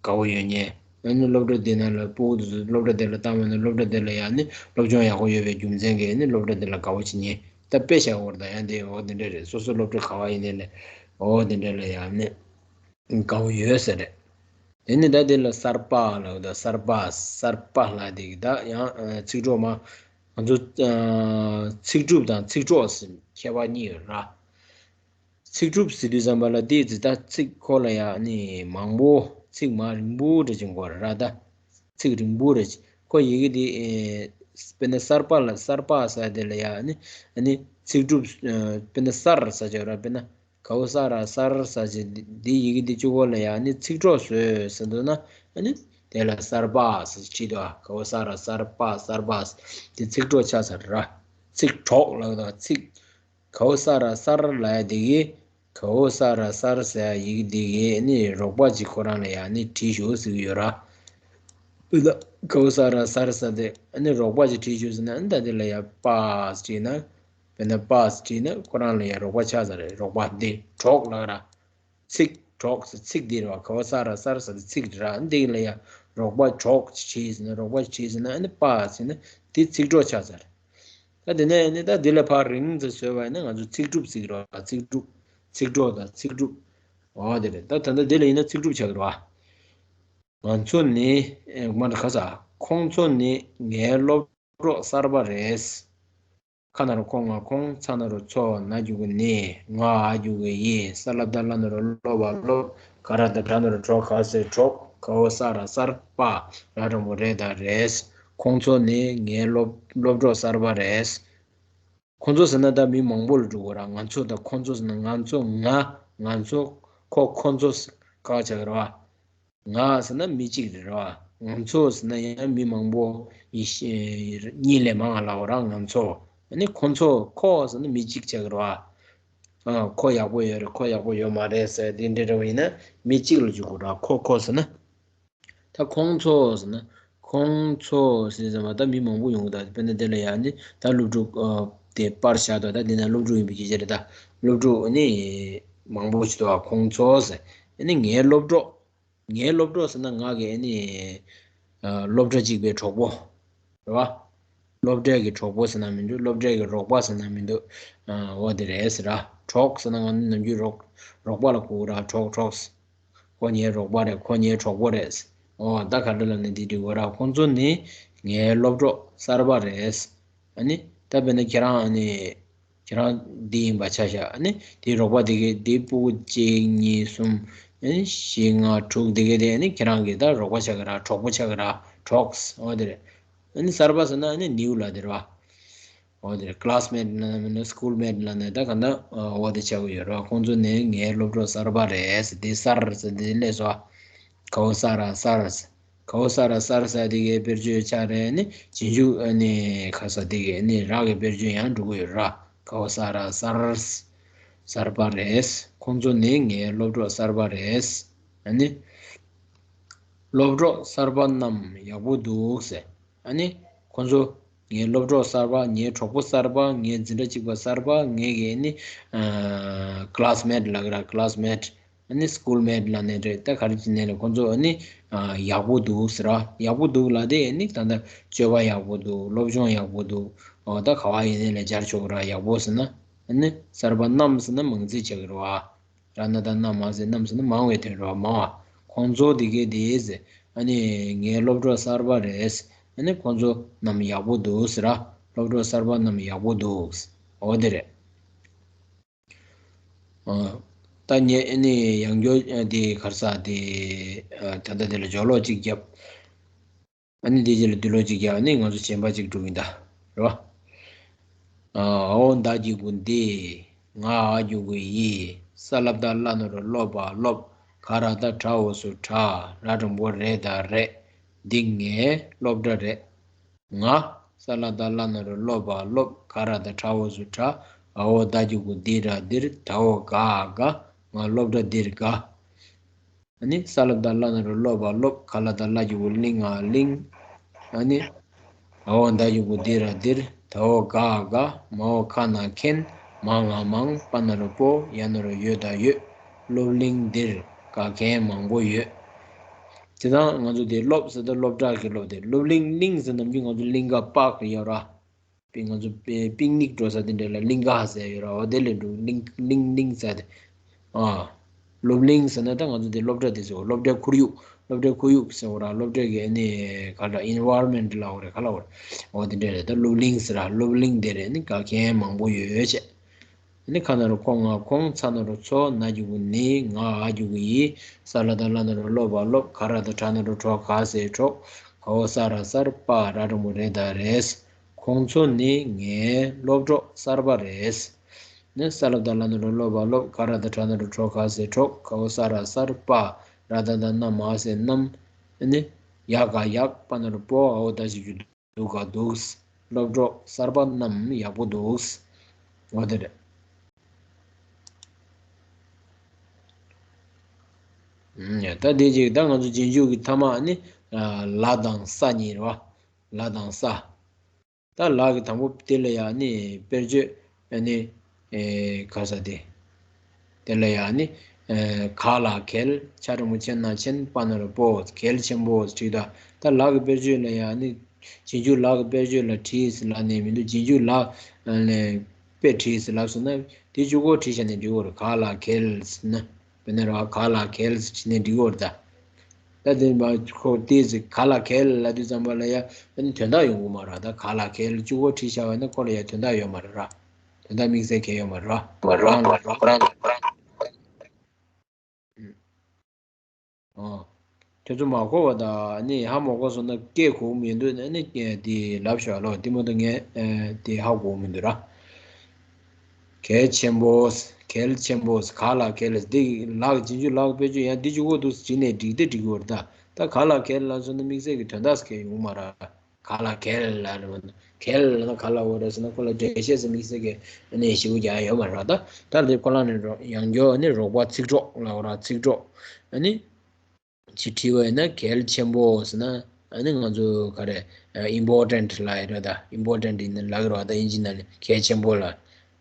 དགའ་བོ་ཡོད་མཁན། ཨ་ནི་སློབ་གྲྭ་འདི་ནང་ལ་སྤུ་གུ་དེ་ཚོ་སློབ་གྲྭ་དེ་ལ་བཏང་བ་ན་སློབ་གྲྭ་དེ་ལ་ཡང་ནི་སློབ་སྦྱོང་ཡག་པོ་ཡོད་པའི་རྒྱུ་མཚན་གྱིས་ནི་སློབ་གྲྭ་དེ་ལ་དགའ་བོ་བྱེད་མཁན། ད་དཔེ་བཞག་པར་ད་ཡང་དེ་འོ་དེ་འདྲ་རེད། སོ་སོ་སློབ་གྲྭ་ག་བ་ཡིན་ནའི་ལས་འོ་དེ་འདྲ་ལ་ཡང་ནི་དགའ་བོ་ཡོད་ས་རེད། དེ་ནི་ད་དེ་ལ་གསར་པ་ལབ་ད་གསར་པ་གསར་པ་ལབ་དེ་གི་ད་ཡང་ཚིག་གྲོགས་མ། ང་ཚོ་ཚིག་གྲུབ་དང་ཚིག་གྲོགས་ཟེར་ཁྱད་པར་གཉིས་ཡོད་ར། ཚིག་གྲུབ་ཟེར་དུས་ཙམ་པ་ལ་དེའི་ཙི་ད་ཚིག་ཁོ་ལ་ཡང་ནི་མང་པོ་ཚིག་མ་རིང་པོ་འདྲ་ཅིག་དགོས་ར་ད། ཚིག་རིང་པོ་འདྲ་ཅིག་ཁོ་ཡི་གེ་དེ་དཔེར་ན་གསར་པ་ལ་གསར་པ་ཟེར་དེ་ལ་ཡང་ནི་ནི་ཚིག་གྲུབ་དཔེར་ན་གསར་ཟེར་ཅིག་ཡོད་ར། དཔེར་ན་གའོ་ས་ར་གསར་ཟེར་ཅིག་འདི་ཡི་གེ་འདི་གཅིག་པོ་ལ་ཡང་ནི་ཚིག་གྲོགས་བཟོས་ཟེར་འདུག་ན་ནི་དེ་ལ་གསར་པ་ཟེར་ཅིག་བྲིས་འདུག་ཨ། གའོ་ས་ར་གསར་པ་གསར་པ་དེ་ཚིག་གྲོགས་ཆགས་ཚར་ར། ཚིག་གྲོགས་ལབ་དང་ཚིག་གའོ་ས་ར་གསར་ལབ་ཡ་དེ་གི་གའོ་ས་ར་གསར་ཟེར་ཡ་ཡི་གེ་དེ་གི་ནི་རོགས་པ་ཅིག་ཁོ་རང་ལ་ཡ་ནི་བྲིས་ཤོག་ཟེར་གི་ཡོད་ར། ད་གའོ་ས་ར་གསར་ཟེར་དེ་ནི་རོགས་པ་ཅིག་བྲིས་ཤོག་ཟེར་ན་ད་དེ་ལ་ཡ་པ་ཟེར་བྲིས་ན། དཔེར་ན་པ་ཟེར་བྲིས་ན་ཁོ་རང་ལ་ཡ་རོགས་པ་ཆགས་ས་རེད། རོགས་པ་འདི་གྲོགས་ལབ་ར། ཚིག་གྲོགས་ཟེར་ཚིག་འདི་རེད་བ། གའོ་ས་ར་གསར་ཟེར་ཚིག་འདི་ར། འདི་ལ་ཡ་རོགས་པ་གྲོགས་བྲིས་ཟེར་ན་རོགས་པ་བྲིས་ཟེར་ན་ཨ་ནི་པ་ཟེར་ན་འདི་ཚིག་གྲོགས་ཆགས་ས་རེད། ད་དེ་ནས་ནི་ད་འདི་ལ་ཕར་རིང་ཙམ་བཟོས་པ་ཡིན་ན་ང་ཚོ་ཚིག་གྲུབ་ཟེར་གི་རེད་བ། ཚིག་གྲུབ། ཚིག་གྲོགས་དང་ཚིག་གྲུབ། འོ་དེ་རེད། ད་ད་ལྟ་འདི་ལ་ཡིན་ན་ཚིག་གྲུབ་ཆགས་ཀྱི་རེད་བ། ང་ཚོ་ནི་ཨེ་མ་འདྲ་ཁ་ས། ཁོང་ཚོ་ནི་ངའི་སློབ་གྲོགས་གསར་པ་རེད། ཁ་ན་རོ་ཁོ་ང་ཁོང་། ཚ་ན་རོ་ཚོ། ན་གི་གུ་ནི། ང་འ་གི་གུ་འི། ས་ལ་བཏགས་སླ་ན་རོ་སློ་བ་སློབ། ག་ར་བཏགས་གྲ་ན་རོ་གྲོ། ག་ས་གྲོགས། ག་འོག་ས་ར་གསར། པ། ར་འགྲེང་བུ་རེ་ད་རེད། ཁོང་ཚོ་ནི་ངའི་སློབ་སློབ་གྲོགས་གསར་པ་རེད། ཁོང་ཚོ་ཟེར་ན་ད་མི་མང་པོ་ལ་འགྲོ་གི་ར། ང་ཚོ་དང་ཁོང་ཚོ་ཟེར་ན། ང་ཚོ་ང་། ང་ཚོ། ཁོ་ཁོ་ཚོ་ཟེར་ག་བྱ་གི་ར་བ། ང་ཟེར་ན་མི་གཅིག་རེད་ར་བ། ང་ཚོ་ཟེར་ན་ཡང་མི་མང་པོ་ཡི་ཤེ་གཉིས་ལས་མང་ང་ལབ་ར། ང་ཚོ། ཨ་ནི་ཁོ་ཚོ། ཁོ་ཟེར་ན་མི་གཅིག་བྱ་གི་ར་བ། ཨ། ཁོ་ཡག་པོ་ཡོད་རེད། ཁོ་ཡག་པོ་ཡོད་མ་རེད་ཟེར་དེ་འདྲ་རེད་བ། ཡིན་ན་མི་གཅིག་ལ་འཇུག་དགོས་ར། ཁོ་ཁོ་ཟེར་ན། ད་ཁོང་ཚོ་ཟེར་ན། ཁོང་ཚོ་ཟེར་ཙམ་པ་ད་མི་མང་པོ་ཡོང་གི། ད་དཔེར་ན་དེ་ལ་ཡ་ནི་ད་སློབ་ཕྲུག་ཨ་དེ་པར་བཞག་དང་། ད་དེ་ན་སློབ་ཕྲུག་ཡིན་པའི་ཁྱད་ཆོས་རེད། ད་སློབ་ཕྲུག་ནི་མང་པོ་ཞིག་འདུག་ག་ཁོང་ཚོ་ཟེར། ཨ་ནི་ངའི་སློབ་གྲོགས། ངའི་སློབ་གྲོགས་ཟེར་ན་ང་གི་ཨ་ནི་ཨ་སློབ་གྲྭ་གཅིག་པའི་གྲོགས་པོ་རེད་བ། སློབ་གྲྭའི་གི་གྲོགས་པོ་ཟེར་ན་མི་འདུག་སློབ་གྲྭའི་གི་རོགས་པ་ཟེར་ན་མི་འདུག་ཨ་འོ་དེ་རེད་ཟེར་ར། གྲོགས་ཟེར་ན་ང་ནི་ནམ་རྒྱུན་རོགས་རོགས་པ་ལ་གོ་གི་ར། གྲོགས་གྲོགས། ཁོ་ངའི་རོགས་པ་རེད། ཁོ་ངའི་གྲོགས་པོ་རེད། འོ་ད་ག་འདྲ་ལབ་ན་འདི་འགྲིག་གོ་ར། ཁོང་ཚོ་ནི་ངའི་སློབ་གྲོགས་གསར་པ་རེད། ཨ་ནི་ད་དཔེར་ན་ཁྱེད་རང་ཨ་ནི་ཁྱེད་རང་འདི་ཡིན་པ་ཆ་བཞག་ཨ་ནི་དེའི་རོགས་པ་དེ་གའི་དེའི་སྤུ་གུ་གཅིག་གཉིས་གསུམ། ཨ་ནི་བཞི་ལྔ་དྲུག་དེ་གའི་དེ། ཨ་ནི་ཁྱེད་རང་གི་ད་རོགས་པ་ཆགས་ཀྱི་ར། གྲོགས་པོ་ཆགས་ཀྱི་ར། གྲོགས། འོ་དེ་རེད། ཨ་ནི་གསར་པ་ཟེར་ན་ཨ་ནི་ནིའུ་ལབ་དེ་རེད་བ། འོ་དེ་རེད། ཀ་ལ་སི་མེ་ཊི་ལབ་ན་མིན་ན་སི་ཀུལ་མེ་ཊི་ལབ་ན་ད་ག་ན་འོ་དེ་ཆགས་ཀྱི་ཡོད་རེད་བ། ཁོང་ཚོ་ནི་ངའི་སློབ་གྲོགས་གསར་པ་རེད་ཟེར། དེ་གསར་ཟེར་དེ་སླེབས་སོང་བ། ག་འོག་ས་ར་གསར། ག་འོག་ས་ར་གསར་ཟེར་དེ་གའི་དཔེར་བརྗོད་ཆགས་རེད། ནི་རྗེས་འཇུག་ཨ་ནི་ག་ས་དེ་གའི་ནི་རག་གི་དཔེར་བརྗོད་ཡང་འགྲོ་གི་ཡོད་ར། ག་འོག་ས་ར་གསར། གསར་པ་རེད། ཁོང་ཚོ་ནི་ངའི་སློབ་གྲོགས་གསར་པ་རེད། ཨ་ནི་སློབ་གྲོགས་གསར་པ་རྣམས་ཡག་པོ་འདུག་ཟེར། ཨ་ནི་ཁོང་ཚོ་ངའི་སློབ་གྲོགས་གསར་པ། ངའི་གྲོགས་པོ་གསར་པ། ངའི་འཛིན་གྲྭ་གཅིག་པ་གསར་པ། ངའི་གི་ནི་ཨ་ཀ་ལ་སི་མེ་ཊི་ལབ་ཀྱི་ར། ཀ་ལ་སི་མེ་ཊི། ཨ་ནི་སི་ཀུལ་མེ་ཊི་ལབ་ནའི་རེད། ད་ག་རེ་བྱས་ནའི་རེད། ཁོང་ཚོ་ཨ་ནི་ཨ་ཡག་པོ་འདུག་ཟེར་ར། ཡག་པོ་འདུག་ལབ་དེ་ཨ་ནི་ད་ལྟ་སྤྱོད་པ་ཡག་པོ་འདུག་སློབ་སྦྱོང་ཡག་པོ་འདུག་འོ་ད་ག་བ་ཡིན་ནའི་ལས་སྦྱར་ཆོག་གི་ར། ཡག་པོ་ཟེར་ན། ཨ་ནི་གསར་པ་རྣམས་ཟེར་ན་མང་ཚིག་ཆགས་ཀྱི་རེད་བ། ར་ན་ད་རྣམས་ཟེར། རྣམས་ཟེར་ན་མང་བའི་དོན་རེད་བ། མང་བ། ཁོང་ཚོ་དེ་གའི་དེ་ཟེར། ཨ་ནི་ངའི་སློབ་གྲོགས་གསར་པ་རེད། ཨ་ནི་ཁོང་ཚོ་རྣམས་ཡག་པོ་འདུག་ཟེར་ར། སློབ་གྲོགས་གསར་པ་རྣམས་ཡག་པོ་འདུག་འོ་དེ་རེད། ཨ། ད་ངས་ཨ་ནི་ཡང་བསྐྱར་ཨ་དེ་ག་རེ་ཟེར་དེ། ཨ་ད་ལྟ་དེ་ལ་སྦྱོར་ཀློག་ཅིག་བརྒྱབ། ཨ་ནི་དེ་རྗེས་ལ་བསྡུས་ཀློག་ཅིག་བརྒྱབ། ཨ་ནི་ང་ཚོ་གཞན་པ་ཅིག་འགྲོ་གི་ཡིན་ད། རེད་བ། ཨ་འོ་ད་གི་གུ་འདི། ང་འ་གི་གུ་འི། ས་ལ་བཏགས་སླ་ན་རོ་སློ་བ་སློབ། ག་ར་བཏགས་གྲ་འོག་སུ་གྲགས། ར་འགྲེང་བུ་རེ་ད་རེད། འདི་ངའི་སློབ་གྲྭ་རེད། ང་། ས་ལ་བཏགས་སླ་ན་རོ་སློ་བ་སློབ། ག་ར་བཏགས་གྲ་འོག་སུ་གྲགས། འ་འོག་ད་གི་གུ་འདི་ར་འདིར། ད་འོག་ག་འ་དགའ། ང་སློབ་གྲྭ་འདིར་དགའ། ཨ་ནི་ས་ལ་བཏགས་སླ་ན་རོ་སློ་བ་སློབ། ག་ལ་བཏགས་སླ་གི་གུ་གླིང་། ང་གླིང་། ཨ་ནི་འ་འོག་ད་གི་གུ་འདི་ར་འདིར། ད་འོག་ག་འ་དགའ། མ་འོག་ཁ་ན་མཁན། མ་ང་མང་། པ་ན་རོ་པོ། ཡ་ན་རོ་ཡོ་ད་ཡོད། སློབ་གླིང་འདིར་དགའ་མཁན་མང་པོ་ཡོད། དེ་དང་ང་ཚོ་དེ་སློབ་ཟེར་དུས་སློབ་གྲྭ་གི་སློབ་དེ། སློབ་གླིང་། གླིང་ཟེར་ནམ་རྒྱུན་ང་ཚོ་གླིང་ག་པར་ཡོད་ར། པི་ང་ཚོ་པི་པིག་ནིག་འགྲོ་ས་དེ་འདྲ་ལ་གླིང་ག་ཟེར་ཡོད་ར། འོ་དེ་ལས་འགྲོ་གླིང་གླིང་གླིང་ཟེར་ཏེ། ཨ། སློབ་གླིང་ཟེར་ན་ད་ང་ཚོ་དེ་སློབ་གྲྭ་དེ་ཟེར། སློབ་གྲྭའི་ཁོར་ཡུག་སློབ་གྲྭའི་ཁོར་ཡུག་ཟེར་བ་ར། སློབ་གྲྭའི་གི་ཨ་ནི་ག་ལ་ཨིན་ཝའི་རོན་མེན་ཊི་ལབ་དགོས་རེད། ག་ལབ་དགོས་རེད། འོ་དེ་འདྲ་རེད། ད་སློབ་གླིང་ཟེར་ར། སློབ་གླིང་དེ་རེད། ཨ་ནི་དགའ་མཁན་མང་པོ་ཡོད་བྱས། ཨ་ནི་ཁ་ན་རོ་ཁོ་ང་ཁོང་། ཚ་ན་རོ་ཚོ། ན་གི་གུ་ནི། ང་འ་གི་གུ་འི། ས་ལ་བཏགས་སླ་ན་རོ་སློ་བ་སློབ། ག་ར་བཏགས་གྲ་ན་རོ་གྲོ། ག་ས་གྲོགས། ག་འོག་ས་ར་གསར། པ། ར་འགྲེང་བུ་རེ་ད་རེད། ཁོང་ཚོ་ནི་ངའི་སློབ་གྲོགས་གསར་པ་རེད། ནི་ས་ལ་བཏགས་སླ་ན་རོ་སློ་བ་སློབ། ག་ར་བཏགས་གྲ་ན་རོ་གྲོ། ག་ས་གྲོགས། ག་འོག་ས་ར་གསར། པ། ར་བཏགས་སླ་ན་རོ་སླ་མ་ས་ན་རྣམས། ནི་ཡ་ག་ཡག། པ་ན་རོ་པོ། འ་འོག་ད་གི་གུ་འདུག་ག་འདུག་སློབ་གྲོགས་གསར་པ་རྣམས་ཡག་པོ་འདུག་འོ་དེ་རེད། ཨུམ། ད་དེ་ཅིག་ད་ང་ཚོ་རྗེས་འཇུག་གི་ཐ་མ་ནི་ལ་དང་ས་གཉིས་རེད་བ། ལ་དང་ས། ད་ལ་གི་དང་པོ་དེ་ལ་ཡ་ནི་དཔེར་བརྗོད་ནི་ཨེ་ག་ས་དེ། དེ་ལ་ཡ་ནི་ཨེ་ག་ལ་གལ། ཆ་འགྲེང་བུ་ཆེ་ན་ཆེན། པ་ན་རོ་པོ། གལ་ཆེན་པོ་བྲིས་ད། ད་ལ་གི་དཔེར་བརྗོད་ལ་ཡ་ནི་རྗེས་འཇུག་ལ་གི་དཔེར་བརྗོད་ལ་བྲིས་ལབ་ནས་མི་འདུག་རྗེས་འཇུག་ལ་ནས་དཔེ་བྲིས་ལབ་སོང་ན་དེ་གཅིག་པོ་བྲིས་བྱས་ནས་འབྲི་དགོས་རེད། ག་ལ་གལ་ཟེར་ན། དཔེར་ན་རེད་བ། ག་ལ་གལ་ཟེར་བྲིས་ནས་འབྲི་དགོས་རེད་ད། ད་དེ་མ་ཁོ་ཏོག་ཙམ་ག་ལ་གལ་ལབ་དུས་ཙམ་པ་ལ་ཡ་ཨ་ནི་དོན་དག་ཡོང་གི་མ་རེད། ད་ག་ལ་གལ་གཅིག་པོ་བྲིས་བཞག་པ་ན་ཁོ་ལ་ཡ་དོན་དག་ཡོད་མ་རེད་ར། དོན་དག་དམིགས་བསལ་གལ་ཡོད་མ་རེད་ར། མ་རེད་རང་ལ་རང་ལ་རང་ལ། ཨོ། ཁྱོད་ཚོ་མ་གོ་བ་དང་ནི་ཧ་མ་གོ་སོང་ན་སྐད་གོ་མི་འདུག་ནི་དེ་ལབ་ཤོག་ལོ། དེ་མ་གཏོགས་ངས་དེ་ཧ་གོ་མི་འདུག་ར། གལ་ཆེན་པོ། གལ་ཆེན་པོ། ག་ལ་གལ་འདི་ལག་རྗེས་འཇུག་ལག་དཔེ་བརྗོད་ཡང་འདི་གཅིག་པོ་འདུག་བྲིས་ནས་འགྲིག་དེ་འགྲིག་གི་ཡོད་རེད། ད་ད་ག་ལ་གལ་ལབ་སོང་ན་དམིགས་བསལ་གྱི་དོན་དག་གལ་ཡོང་མ་ར། ག་ལ་གལ་ལ་རེད་བ། གལ་ལ་ན་ག་ལ་འོ་རེད་ཟེར་ན་ཁོ་ལ་འགྲེལ་བཤད་ཟེར་དམིགས་བསལ་གྱི་ནས་ཞིབ་རྒྱག་ཡོད་མ་རེད། ད་ད་འདི་ཁོ་ལ་ནས་རོ་ཡང་སྐྱར་ནི་རོགས་པ་ཚིག་གྲོགས་ལ་འོ་ར་ཚིག་གྲོགས་ཨ་ནི་ཅི་བྲིས་པ་ཡིན་ན་གལ་ཆེན་པོ་ཟེར་ན་ཨ་ནི་ང་ཚོ་ག་རེ་important ལ་ཡོད་རེད། ད་important ཡིན་ན་ལག་རོགས་ད་ཨིན་ཇི་ནང་ནས་གལ་ཆེན་པོ་ལ།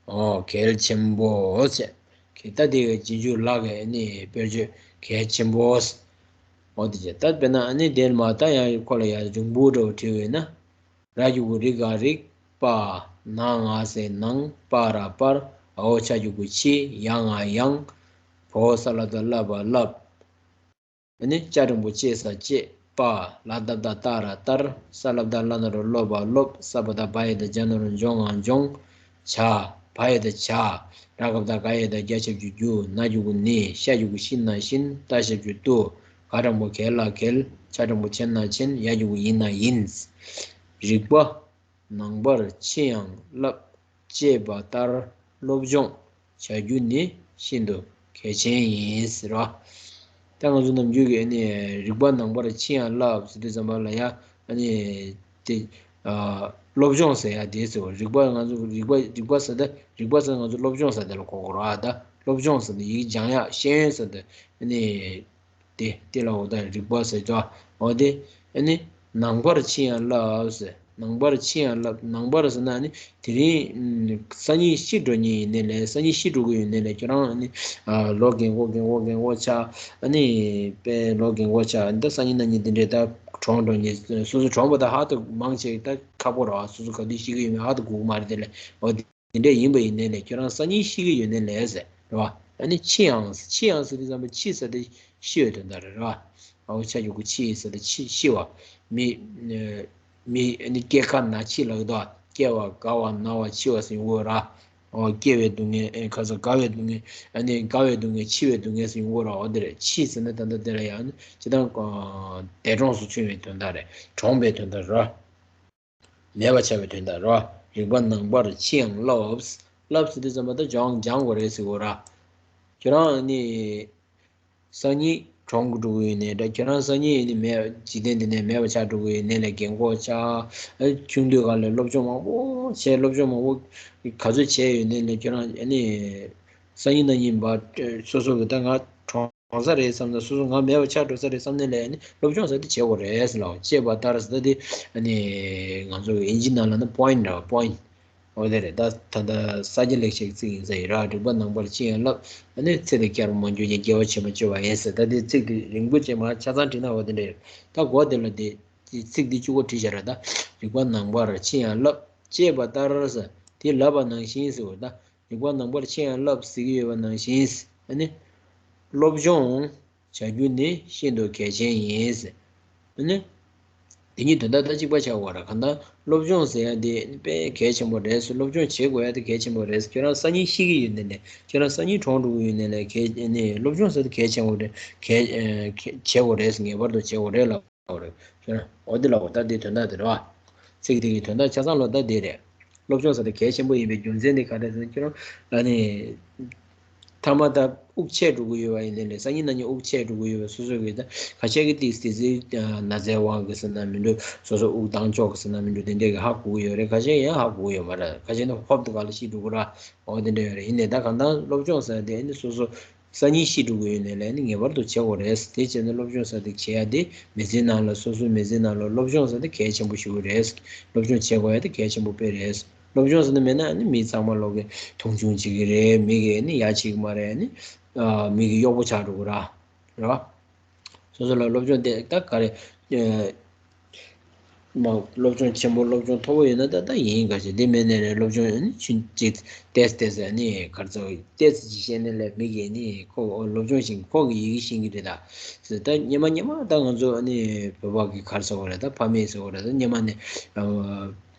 ཨོ་གལ་ཆེན་པོ་ཟེར། གལ་ད་དེ་གི་རྗེས་འཇུག་ལག་གི་ནི་དཔེར་བརྗོད་གལ་ཆེན་པོ་ཟེར། ཨོ་དེ་བྱས་ད་དཔེར་ན་ཨ་ནི་དེར་མ་ད་ཡང་ཁོ་ལ་ཡང་རིང་པོ་འདྲ་བོ་བྲིས་པ་ཡིན་ན། ར་གི་གུ་རི་ག་རིག་པ། ན་ང་ས་ནང་། པ་ར་པར། འ་འོག་ཆ་གི་གུ་ཆི། ཡ་ང་ཡང་། བ་འོག་ས་ལ་བཏགས་སླ་བ་སླབ། ཨ་ནི་ཅ་འགྲེང་བུ་ཅེ་ས་ཅེས། པ། ལ་ཏ་བཏགས་སྟ་ར་སྟར། ས་ལ་བཏགས་སླ་ན་རོ་སློ་བ་སློབ། ས་བ་བཏགས་སྦ་ཡ་བཏགས་སྦྱ་ན་རོ་སྦྱོ་ང་སྦྱོང་། བྱ། བ་ཡ་བཏགས་བྱ། ར་ག་བཏགས་ག་ཡ་བཏགས་རྒ་ཞབས་ཀྱུ་རྒྱུ། ན་གི་གུ་ནི། ཤ་གི་གུ་ཤི་ན་ཤིན། ཏ་ཞབས་ཀྱུ་ཏུ། ག་འགྲེང་བུ་གལ་ལ་གལ། ཆ་འགྲེང་བུ་ཆེ་ན་ཆེན། ཡ་གི་གུ་ཡིན་ན་ཡིན། རིག་པ། ནང་པར་ཕྱིན་ཡང་བསླབ། ཅེས་པ་ལྟར་སློབ་སྦྱོང་བྱ་རྒྱུ་ནི་ཤིན་ཏུ་གལ་ཆེན་ཡིན་ཟེར་བ། ད་ང་ཚོ་ནམ་རྒྱུན་གྱི་ཨ་ནི་རིག་པ་ནང་པར་ཕྱིན་ཡང་བསླབ་ཟེར་དུས་ཙམ་པ་ལ་ཡང་ཨ་ནི་དེ་ཨ་སློབ་སྦྱོང་ཟེར་ཡ་དེ་ཟེར་བ། རིག་པ་ང་ཚོ་རིག་པ་རིག་པ་ཟེར་ད་རིག་པ་ཟེར་ང་ཚོ་སློབ་སྦྱོང་ཟེར་དེ་ལ་གོ་དགོས་ར། ད་སློབ་སྦྱོང་ཟེར་ད་ཡིག་སྦྱང་ཡག་ཤེས་ཡོན་ཟེར་ད་ཨ་ནི། དེ་དེ་ལ་འོ་ད་རིག་པ་ཟེར་ཙང་འོ་དེ་ཨ་ནི་ནང་པར་ཕྱིན་ཡང་བསླབ་ཟེར། ནང་པར་ཕྱིན་ཡང་བསླབ། ནང་པར་ཟེར་ན་ཨ་ནི་དེ་རིང་སང་ཉིན་ཤི་འགྲོ་ཉེན་ཡིན་ནའི་ལས་སང་ཉིན་ཤི་འགྲོ་གི་ཡོད་ནའི་ལས་ཁྱོད་རང་ཨ་ནི་ལོ་རྒན་གོག་རྒན་གོག་རྒན་གོག་ཆགས། ཨ་ནི་དཔེ་ལོ་རྒན་གོག་ཆགས། ད་སང་ཉིན་གནངས་ཉིན་དེ་འདྲའི་ད་གྲོངས་འགྲོ་ཉེན། སོ་སོ་གྲོངས་པ་ད་ཧ་ཏུ་མང་ཆེ་ད་ཁག་པོ་རེད་བ། སོ་སོ་ག་དུས་ཤི་གི་ཡོད་མེད་ཧ་ཏུ་གོ་གི་མ་རེད། དེ་ལས་འོ་དེ། དེ་འདྲ་ཡིན་པ་ཡིན་ནའི་ལས་ཁྱོད་རང་སང་ཉིན་ཤི་གི་ཡོད་ནའི་ལས་ཟེར་རེད་བ། ཨ་ནི་འཆི་ཡང་ཟེར། འཆི་ཡང་ཟེར་དུས་ཙམ་པ་འཆི་ཟེར་དེ་ཤི་བའི་དོན་དག་རེད་རེད་བ། འ་འོག་ཆ་གི་གུ་འཆི་ཟེར་དེ་འཆི་ཤི་བ། མི་མི་ཨ་ནི་སྐྱེ་རྒ་ན་འཆི་ལབ་ཀྱི་འདུག་སྐྱེ་བ་རྒ་བ་ན་བ་འཆི་བ་ཟེར་ཡོང་གི་རེད། འོ་སྐྱེ་བའི་སྡུག་བསྔལ། ཨེ་ཁ་ས་རྒ་བའི་སྡུག་བསྔལ། ཨ་ནི་རྒ་བའི་སྡུག་བསྔལ། འཆི་བའི་སྡུག་བསྔལ་ཟེར་ཡོང་གི་རེད། འོ་དེ་རེད། འཆི་ཟེར་ན་ད་ལྟ་དེ་ལ་ཡང་ཨ་ནི་སྤྱིར་བཏང་འདས་གྲོངས་སུ་ཕྱིན་པའི་དོན་དག་རེད། གྲོངས་པའི་དོན་དག་རེད། མེད་པ་ཆགས་པའི་དོན་དག་རེད་བ། རིག་པ་ནང་པར་ཕྱིན་ཡང་བསླབ། བསླབ་ཟེར་དུས་ཙམ་པ་ད་སྦྱང་སྦྱང་དགོས་རེད་ཟེར་དགོས་ར། ཁྱོད་རང་ནི་སང་ཉིན་གྲོངས་འགྲོ་གི་ཡོད་ནའི་འདྲ། ཁྱོད་རང་སང་ཉིན་ནི་མེད། འཇིག་རྟེན་འདི་ནས་མེད་པ་ཆགས་འགྲོ་གི་ཡོད་ནའི་ལས་རྒན་གོག་ཆགས། ཨ་ཆུང་དུས་སྒང་ལ་སློབ་སྦྱོང་མང་པོ་བྱས། སློབ་སྦྱོང་མང་པོ་ག་ཚོད་བྱས་ཡོད་ནའི་ལས་ཁྱོད་རང་ཨ་ནི་སང་ཉིན་གནངས་ཉིན་བར་སོ་སོ་གི་ད་ང་གྲོངས་གྲོངས་ས་རེད་བསམ་ན། སོ་སོ་ང་མེད་པ་ཆགས་འགྲོ་ས་རེད་བསམ་ནའི་ལས་ནི་སློབ་སྦྱོང་ཟེར་དེ་བྱེད་དགོས་རེད་ཟེར་ལབ། ཅེས་པ་ལྟར་ཟེར་དེ་ཨ་ནི་ང་ཚོ་ཨིན་ཇི་ནང་ལ་ནི་point རེད་བ། Point འོ་དེ་རེད། ད་ད་ལྟ་ས་སྐྱ་ལེགས་བཤད་ཀྱི་ཚིག་ཡིན་ས་ཡིན་ར། རིག་པ་ནང་པར་ཕྱིན་ཡང་བསླབ། ཨ་ནི་ཚེ་འདི་བསྐྱར་མ་འགྱུར་ཞིང་། དགེ་བ་བྱེད་མ་བཅོས་པ་ཡིན་ཟེར། ད་དེ་ཚིག་དེ་རིང་པོ་ཅིག་མ་ཆ་ཚང་བྲིས་ན་འོ་དེ་འདྲ་ཡོད། ད་གོ་དེ་ལ་དེ་ཚིག་འདི་གཅིག་པོ་བྲིས་བཞག་ར། ད་རིག་པ་ནང་པར་ཕྱིན་ཡང་བསླབ། ཅེས་པ་ལྟར་ཟེར་དེ་ལབ་པ་ནང་བཞིན་ཟེར་བ་ད། རིག་པ་ནང་པར་ཕྱིན་ཡང་བསླབ་ཟེར་གྱི་ཡོད་པ་ནང་བཞིན། ཨ་ནི། སློབ་སྦྱོང་བྱ་རྒྱུ་ནི་ཤིན་ཏུ་གལ་ཆེན་ཡིན། ཨ་ནི། དེ་གཉིས་དོན་དག་ད་གཅིག་པ་ཆགས་པ་རེད། གང་ལྟར་སློབ་སྦྱོང་ཟེར་ཡ་དེ་དཔེ་གལ་ཆེན་པོ་རེད་ཟེར། སློབ་སྦྱོང་བྱེད་དགོས་ཡ་དེ་གལ་ཆེན་པོ་རེད་ཟེར། ཁྱོད་རང་སང་ཉིན་ཤི་གི་ཡོད་ནའི་ལས། ཁྱོད་རང་སང་ཉིན་གྲོངས་འགྲོ་གི་ཡོད་ནའི་ལས། གལ་ཨ་ནི་སློབ་སྦྱོང་ཟེར་དེ་གལ་ཆེན་པོ་རེད། གལ་ཨ་གལ་བྱེད་དགོས་རེད་ཟེར། ངེས་པར་དུ་བྱེད་དགོས་རེད་ལབ། འོ་རེད། ཁྱོད་རང་འོ་འདི་ལ་འོ་ད་འདི་དོན་དག་དེ་རེད་བ། ཚིག་དེ་གི་དོན་དག་ཆ་ཚང་ལོ་ད་འདི་རེད། སློབ་སྦྱོང་ཟེར་དེ་གལ་ཆེན་པོ་ཡིན་པའི་རྒྱུ་མཚན་དེ་ག་རེ་ཟེར་ན། ཁྱོད་རང་ཨ་ནི། ཐ་མ་ད་དབུགས་ཆད་འགྲོ་གི་ཡོད་པ་ཡིན་ནའི་ལས། སང་ཉིན་གནངས་ཉིན་དབུགས་ཆད་འགྲོ་གི་ཡོད་པ་སོ་སོ་གི་ད་ཁ་ཤས་ཀྱི་ཏིག་ཙི་ན་ཚའི་དབང་གིས་ཟེར་ན་མི་འགྲོ། སོ་སོ་དབུགས་བཏང་ཆོག་གི་ཟེར་ན་མི་འགྲོ། དེ་འདྲས་ཀྱི་ཧ་གོ་གི་ཡོད་རེད། ཁ་ཤས་ཡང་ཧ་གོ་གི་ཡོད་མ་རེད། ཁ་ཤས་ནི་ཧོབ་ཏེ་ག་ལ་ཤི་འགྲོ་གི་ར། འོ་དེ་འདྲ་ཡོད་རེད། ཡིན་ནའི་ད་གང་ལྟར་སློབ་སྦྱོང་ཟེར་དེ་ནི་སོ་སོ་སང་ཉིན་ཤི་འགྲོ་གི་ཡོད་ནའི་ལས་ནི་ངེས་པར་དུ་བྱེད་དགོས་རེད། དེ་བྱས་ནས་སློབ་སྦྱོང་ཟེར་དེ་བྱེད་ཡ་དེ་མི་ཚེའི་ནང་ལ་སོ་སོའི་མི་ཚེའི་ནང་ལ་སློབ་སྦྱོང་ཟེར་དེ་གལ་ཆེན་པོ་ཞིག་རེད། སློབ་སྦྱོང་བྱེད་དགོས་ཡ་དེ་གལ་ཆེན་པོ་དཔེ་རེད། སློབ་སྦྱོང་ཟེར་ན་མེད་ན་ནི་མི་ཚང་མ་ལོག་གི་མཐོང་ཆུང་བྱེད་ཀྱི་རེད། མི་གིས་ནི་ཡ་བྱེད་ཀྱི་མ་རེད། ནི་མི་གི་གཡོག་པོ་ཆགས་འགྲོ་གི་ར། རེད་བ། སོ་སོ་ལ་སློབ་སྦྱོང་དེ་ད་ག་རེ། ཨ་ མ་སློབ་སྦྱོང་ཆེན་པོ་སློབ་སྦྱོང་མཐོ་པོ་ཡོད་ན་ད་ད་ཡིན་ག་ཞིག་འདི་མེད་ནས་རེད། སློབ་སྦྱོང་ཨ་ནི་ཆུང་ཅིག་ཏེས་ཏེས་ཨ་ནི་གར་ཚོ་ཏེས་ཅིག་བཤད་ནས་ལས་མི་གི་ནི་ཁོ་སློབ་སྦྱོང་ཞིག་ཁོ་གི་ཡི་གེ་ཤེས་ཀྱི་རེད། ད་ད་སྙེ་མ་སྙེ་མ་ད་ང་ཚོ་ཨ་ནི་བོད་པ་གི་གར་ཚོ་རེད། ད་ཕ་མེས་ཚོ་རེད། ད་སྙེ་མ་ནི་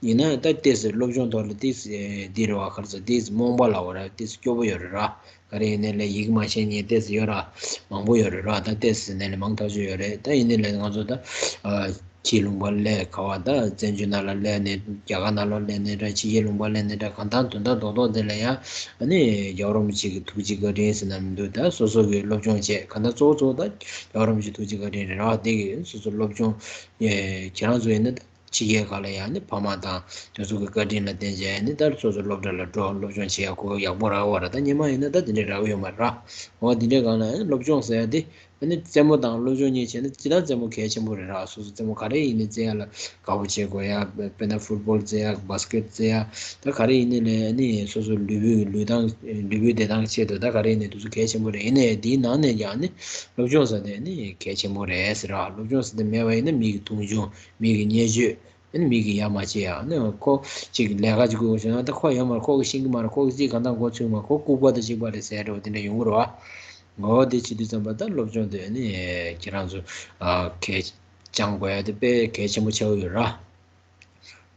ཡིན་ན་ད་ཏེས་སློབ་སྦྱོང་ཐོག་ལ་ཏེས་འདི་རེད་བ། གར་ཚོ་ཏེས་རྨོངས་པ་ལ་བ་ར་ཏེས་སྐྱོ་པོ་ཡོད་རེད་ར། ག་རེ་ཡིན་ནའི་ལས་ཡིག་མ་ཤེས་མཁན་ཏོག་ཙམ་ཡོད་ར། མང་པོ་ཡོད་རེད་ར། ད་ཏོག་ཙམ་ནས་ལས་མང་ཐག་ཆོད་ཡོད་རེད། ད་ཡིན་ནའི་ལས་ང་ཚོ་ད་ཕྱིའི་ལུང་པ་ལས་ག་བ་ད་བཙན་བྱོལ་ནང་ལ་སླེབས་ནས་རྒྱ་གར་ནང་ལ་སླེབས་ནས་འདྲ། ཕྱི་རྒྱལ་ལུང་པ་སླེབས་ནས་འདྲ། གང་ལྟར་དོན་དག་རྡོག་རྡོག་དེ་ལ་ཡང་ཨ་ནི་རྒྱལ་བ་རིན་པོ་ཆེ་གི་ཐུགས་རྗེ་བཀའ་དྲིན་ཟེར་ན་མི་འདུག་ད་སོ་སོ་གི་སློབ་སྦྱོང་བྱས། གང་ལྟར་གཙོ་བོ་གཙོ་བོ་ད་རྒྱལ་བ་རིན་པོ་ཆེ་ཐུགས་རྗེ་བཀའ་དྲིན་རེད་ར། དེ་གི་སོ་སོ་སློབ་སྦྱོང་ཁྱེད་རང་ཚོ་ཡིན་ན་ད། ཕྱི་རྒྱལ་ཁག་ལ་ཡང་ནི་ཕ་མ་དང་དེ་ཚོ་གི་བཀའ་དྲིན་ལ་བརྟེན་བྱས་ནི་ད་སོ་སོ་སློབ་གྲྭ་ལ་འགྲོ། སློབ་སྦྱོང་བྱེད་ཡག་ཁོ་ཡག་པོ་རག་བ་ར། ད་སྔོན་མ་ཡིན་ན་ད་དེ་འདྲའི་རག་གི་ཡོད་མ་རེད་ར། འོ་དེ་འདྲའི་སྒང་ལ་ཡང་སློབ་སྦྱོང་ཟེར་ཡ་དེ་ཨ་ནི་རྩེད་མོ་དང་སློབ་སྦྱོང་གཉིས་བྱས་ན་སྤྱིར་བཏང་རྩེད་མོ་གལ་ཆེན་པོ་རེད་ར། སོ་སོ་རྩེད་མོ་ག་རེ་ཡིན་ནའི་རྩེ་ཡ་ལ་དགའ་པོ་བྱེད་དགོས་ཡ། དཔེར་ན་ཕུཊ་བོལ་རྩེ་ཡ། བྷ་སི་ཀེཊ་རྩེ་ཡ། ད་ག་རེ་ཡིན་ནའི་ལས་ཨ་ནི་སོ་སོ་ལུས་པོའི་ལུས་སྟངས་ལུས་པོའི་བདེ་ཐང་ཆེད་དུ་ད་ག་རེ་ཡིན་ནའི་དེ་ཚོ་གལ་ཆེན་པོ་རེད། ཡིན་ནའི་དེའི་ནང་ནས་ཀྱང་ཨ་ནི་སློབ་སྦྱོང་ཟེར་དེ་ཨ་ནི་གལ་ཆེན་པོ་རེད་ཟེར་ར། སློབ་སྦྱོང་ཟེར་དེ་མེད་པ་ཡིན་ན་མི་གི་མཐོང་ཆུང་། མི་གི་བརྙས་བཅོས། ཨ་ནི་མི་གི་ཡ་མ་བྱེད་ཡ། ཨ་ནི་ཁོ་གཅིག་ལས་ཀ་གཅིག་དགོས་ཟེར་ན་ད་ཁོ་ཡོད་མ་རེད། ཁོ་གི་ཤེས་ཀྱི་མ་རེད། ཁོ་གི་གཅིག་གང་ལྟར་མགོ་ཚོས་མ། ཁོ་ལྐུགས་པ་དང་གཅིག་པ་རེད་ཟེར་འདྲ་བོ་དེ་འདྲ་ཡོང་གི་རེད་བ། འོ་དེ་བྱེད་དུས་ཙམ་པ་ད་སློབ་སྦྱོང་དེ་ཨ་ནི་ཁྱེད་རང་ཚོ་ཨ་གལ་སྦྱང་དགོས་ཡ་དེ་དཔེ་གལ་ཆེན་པོ་ཆགས་ཀྱི་ཡོད་ར།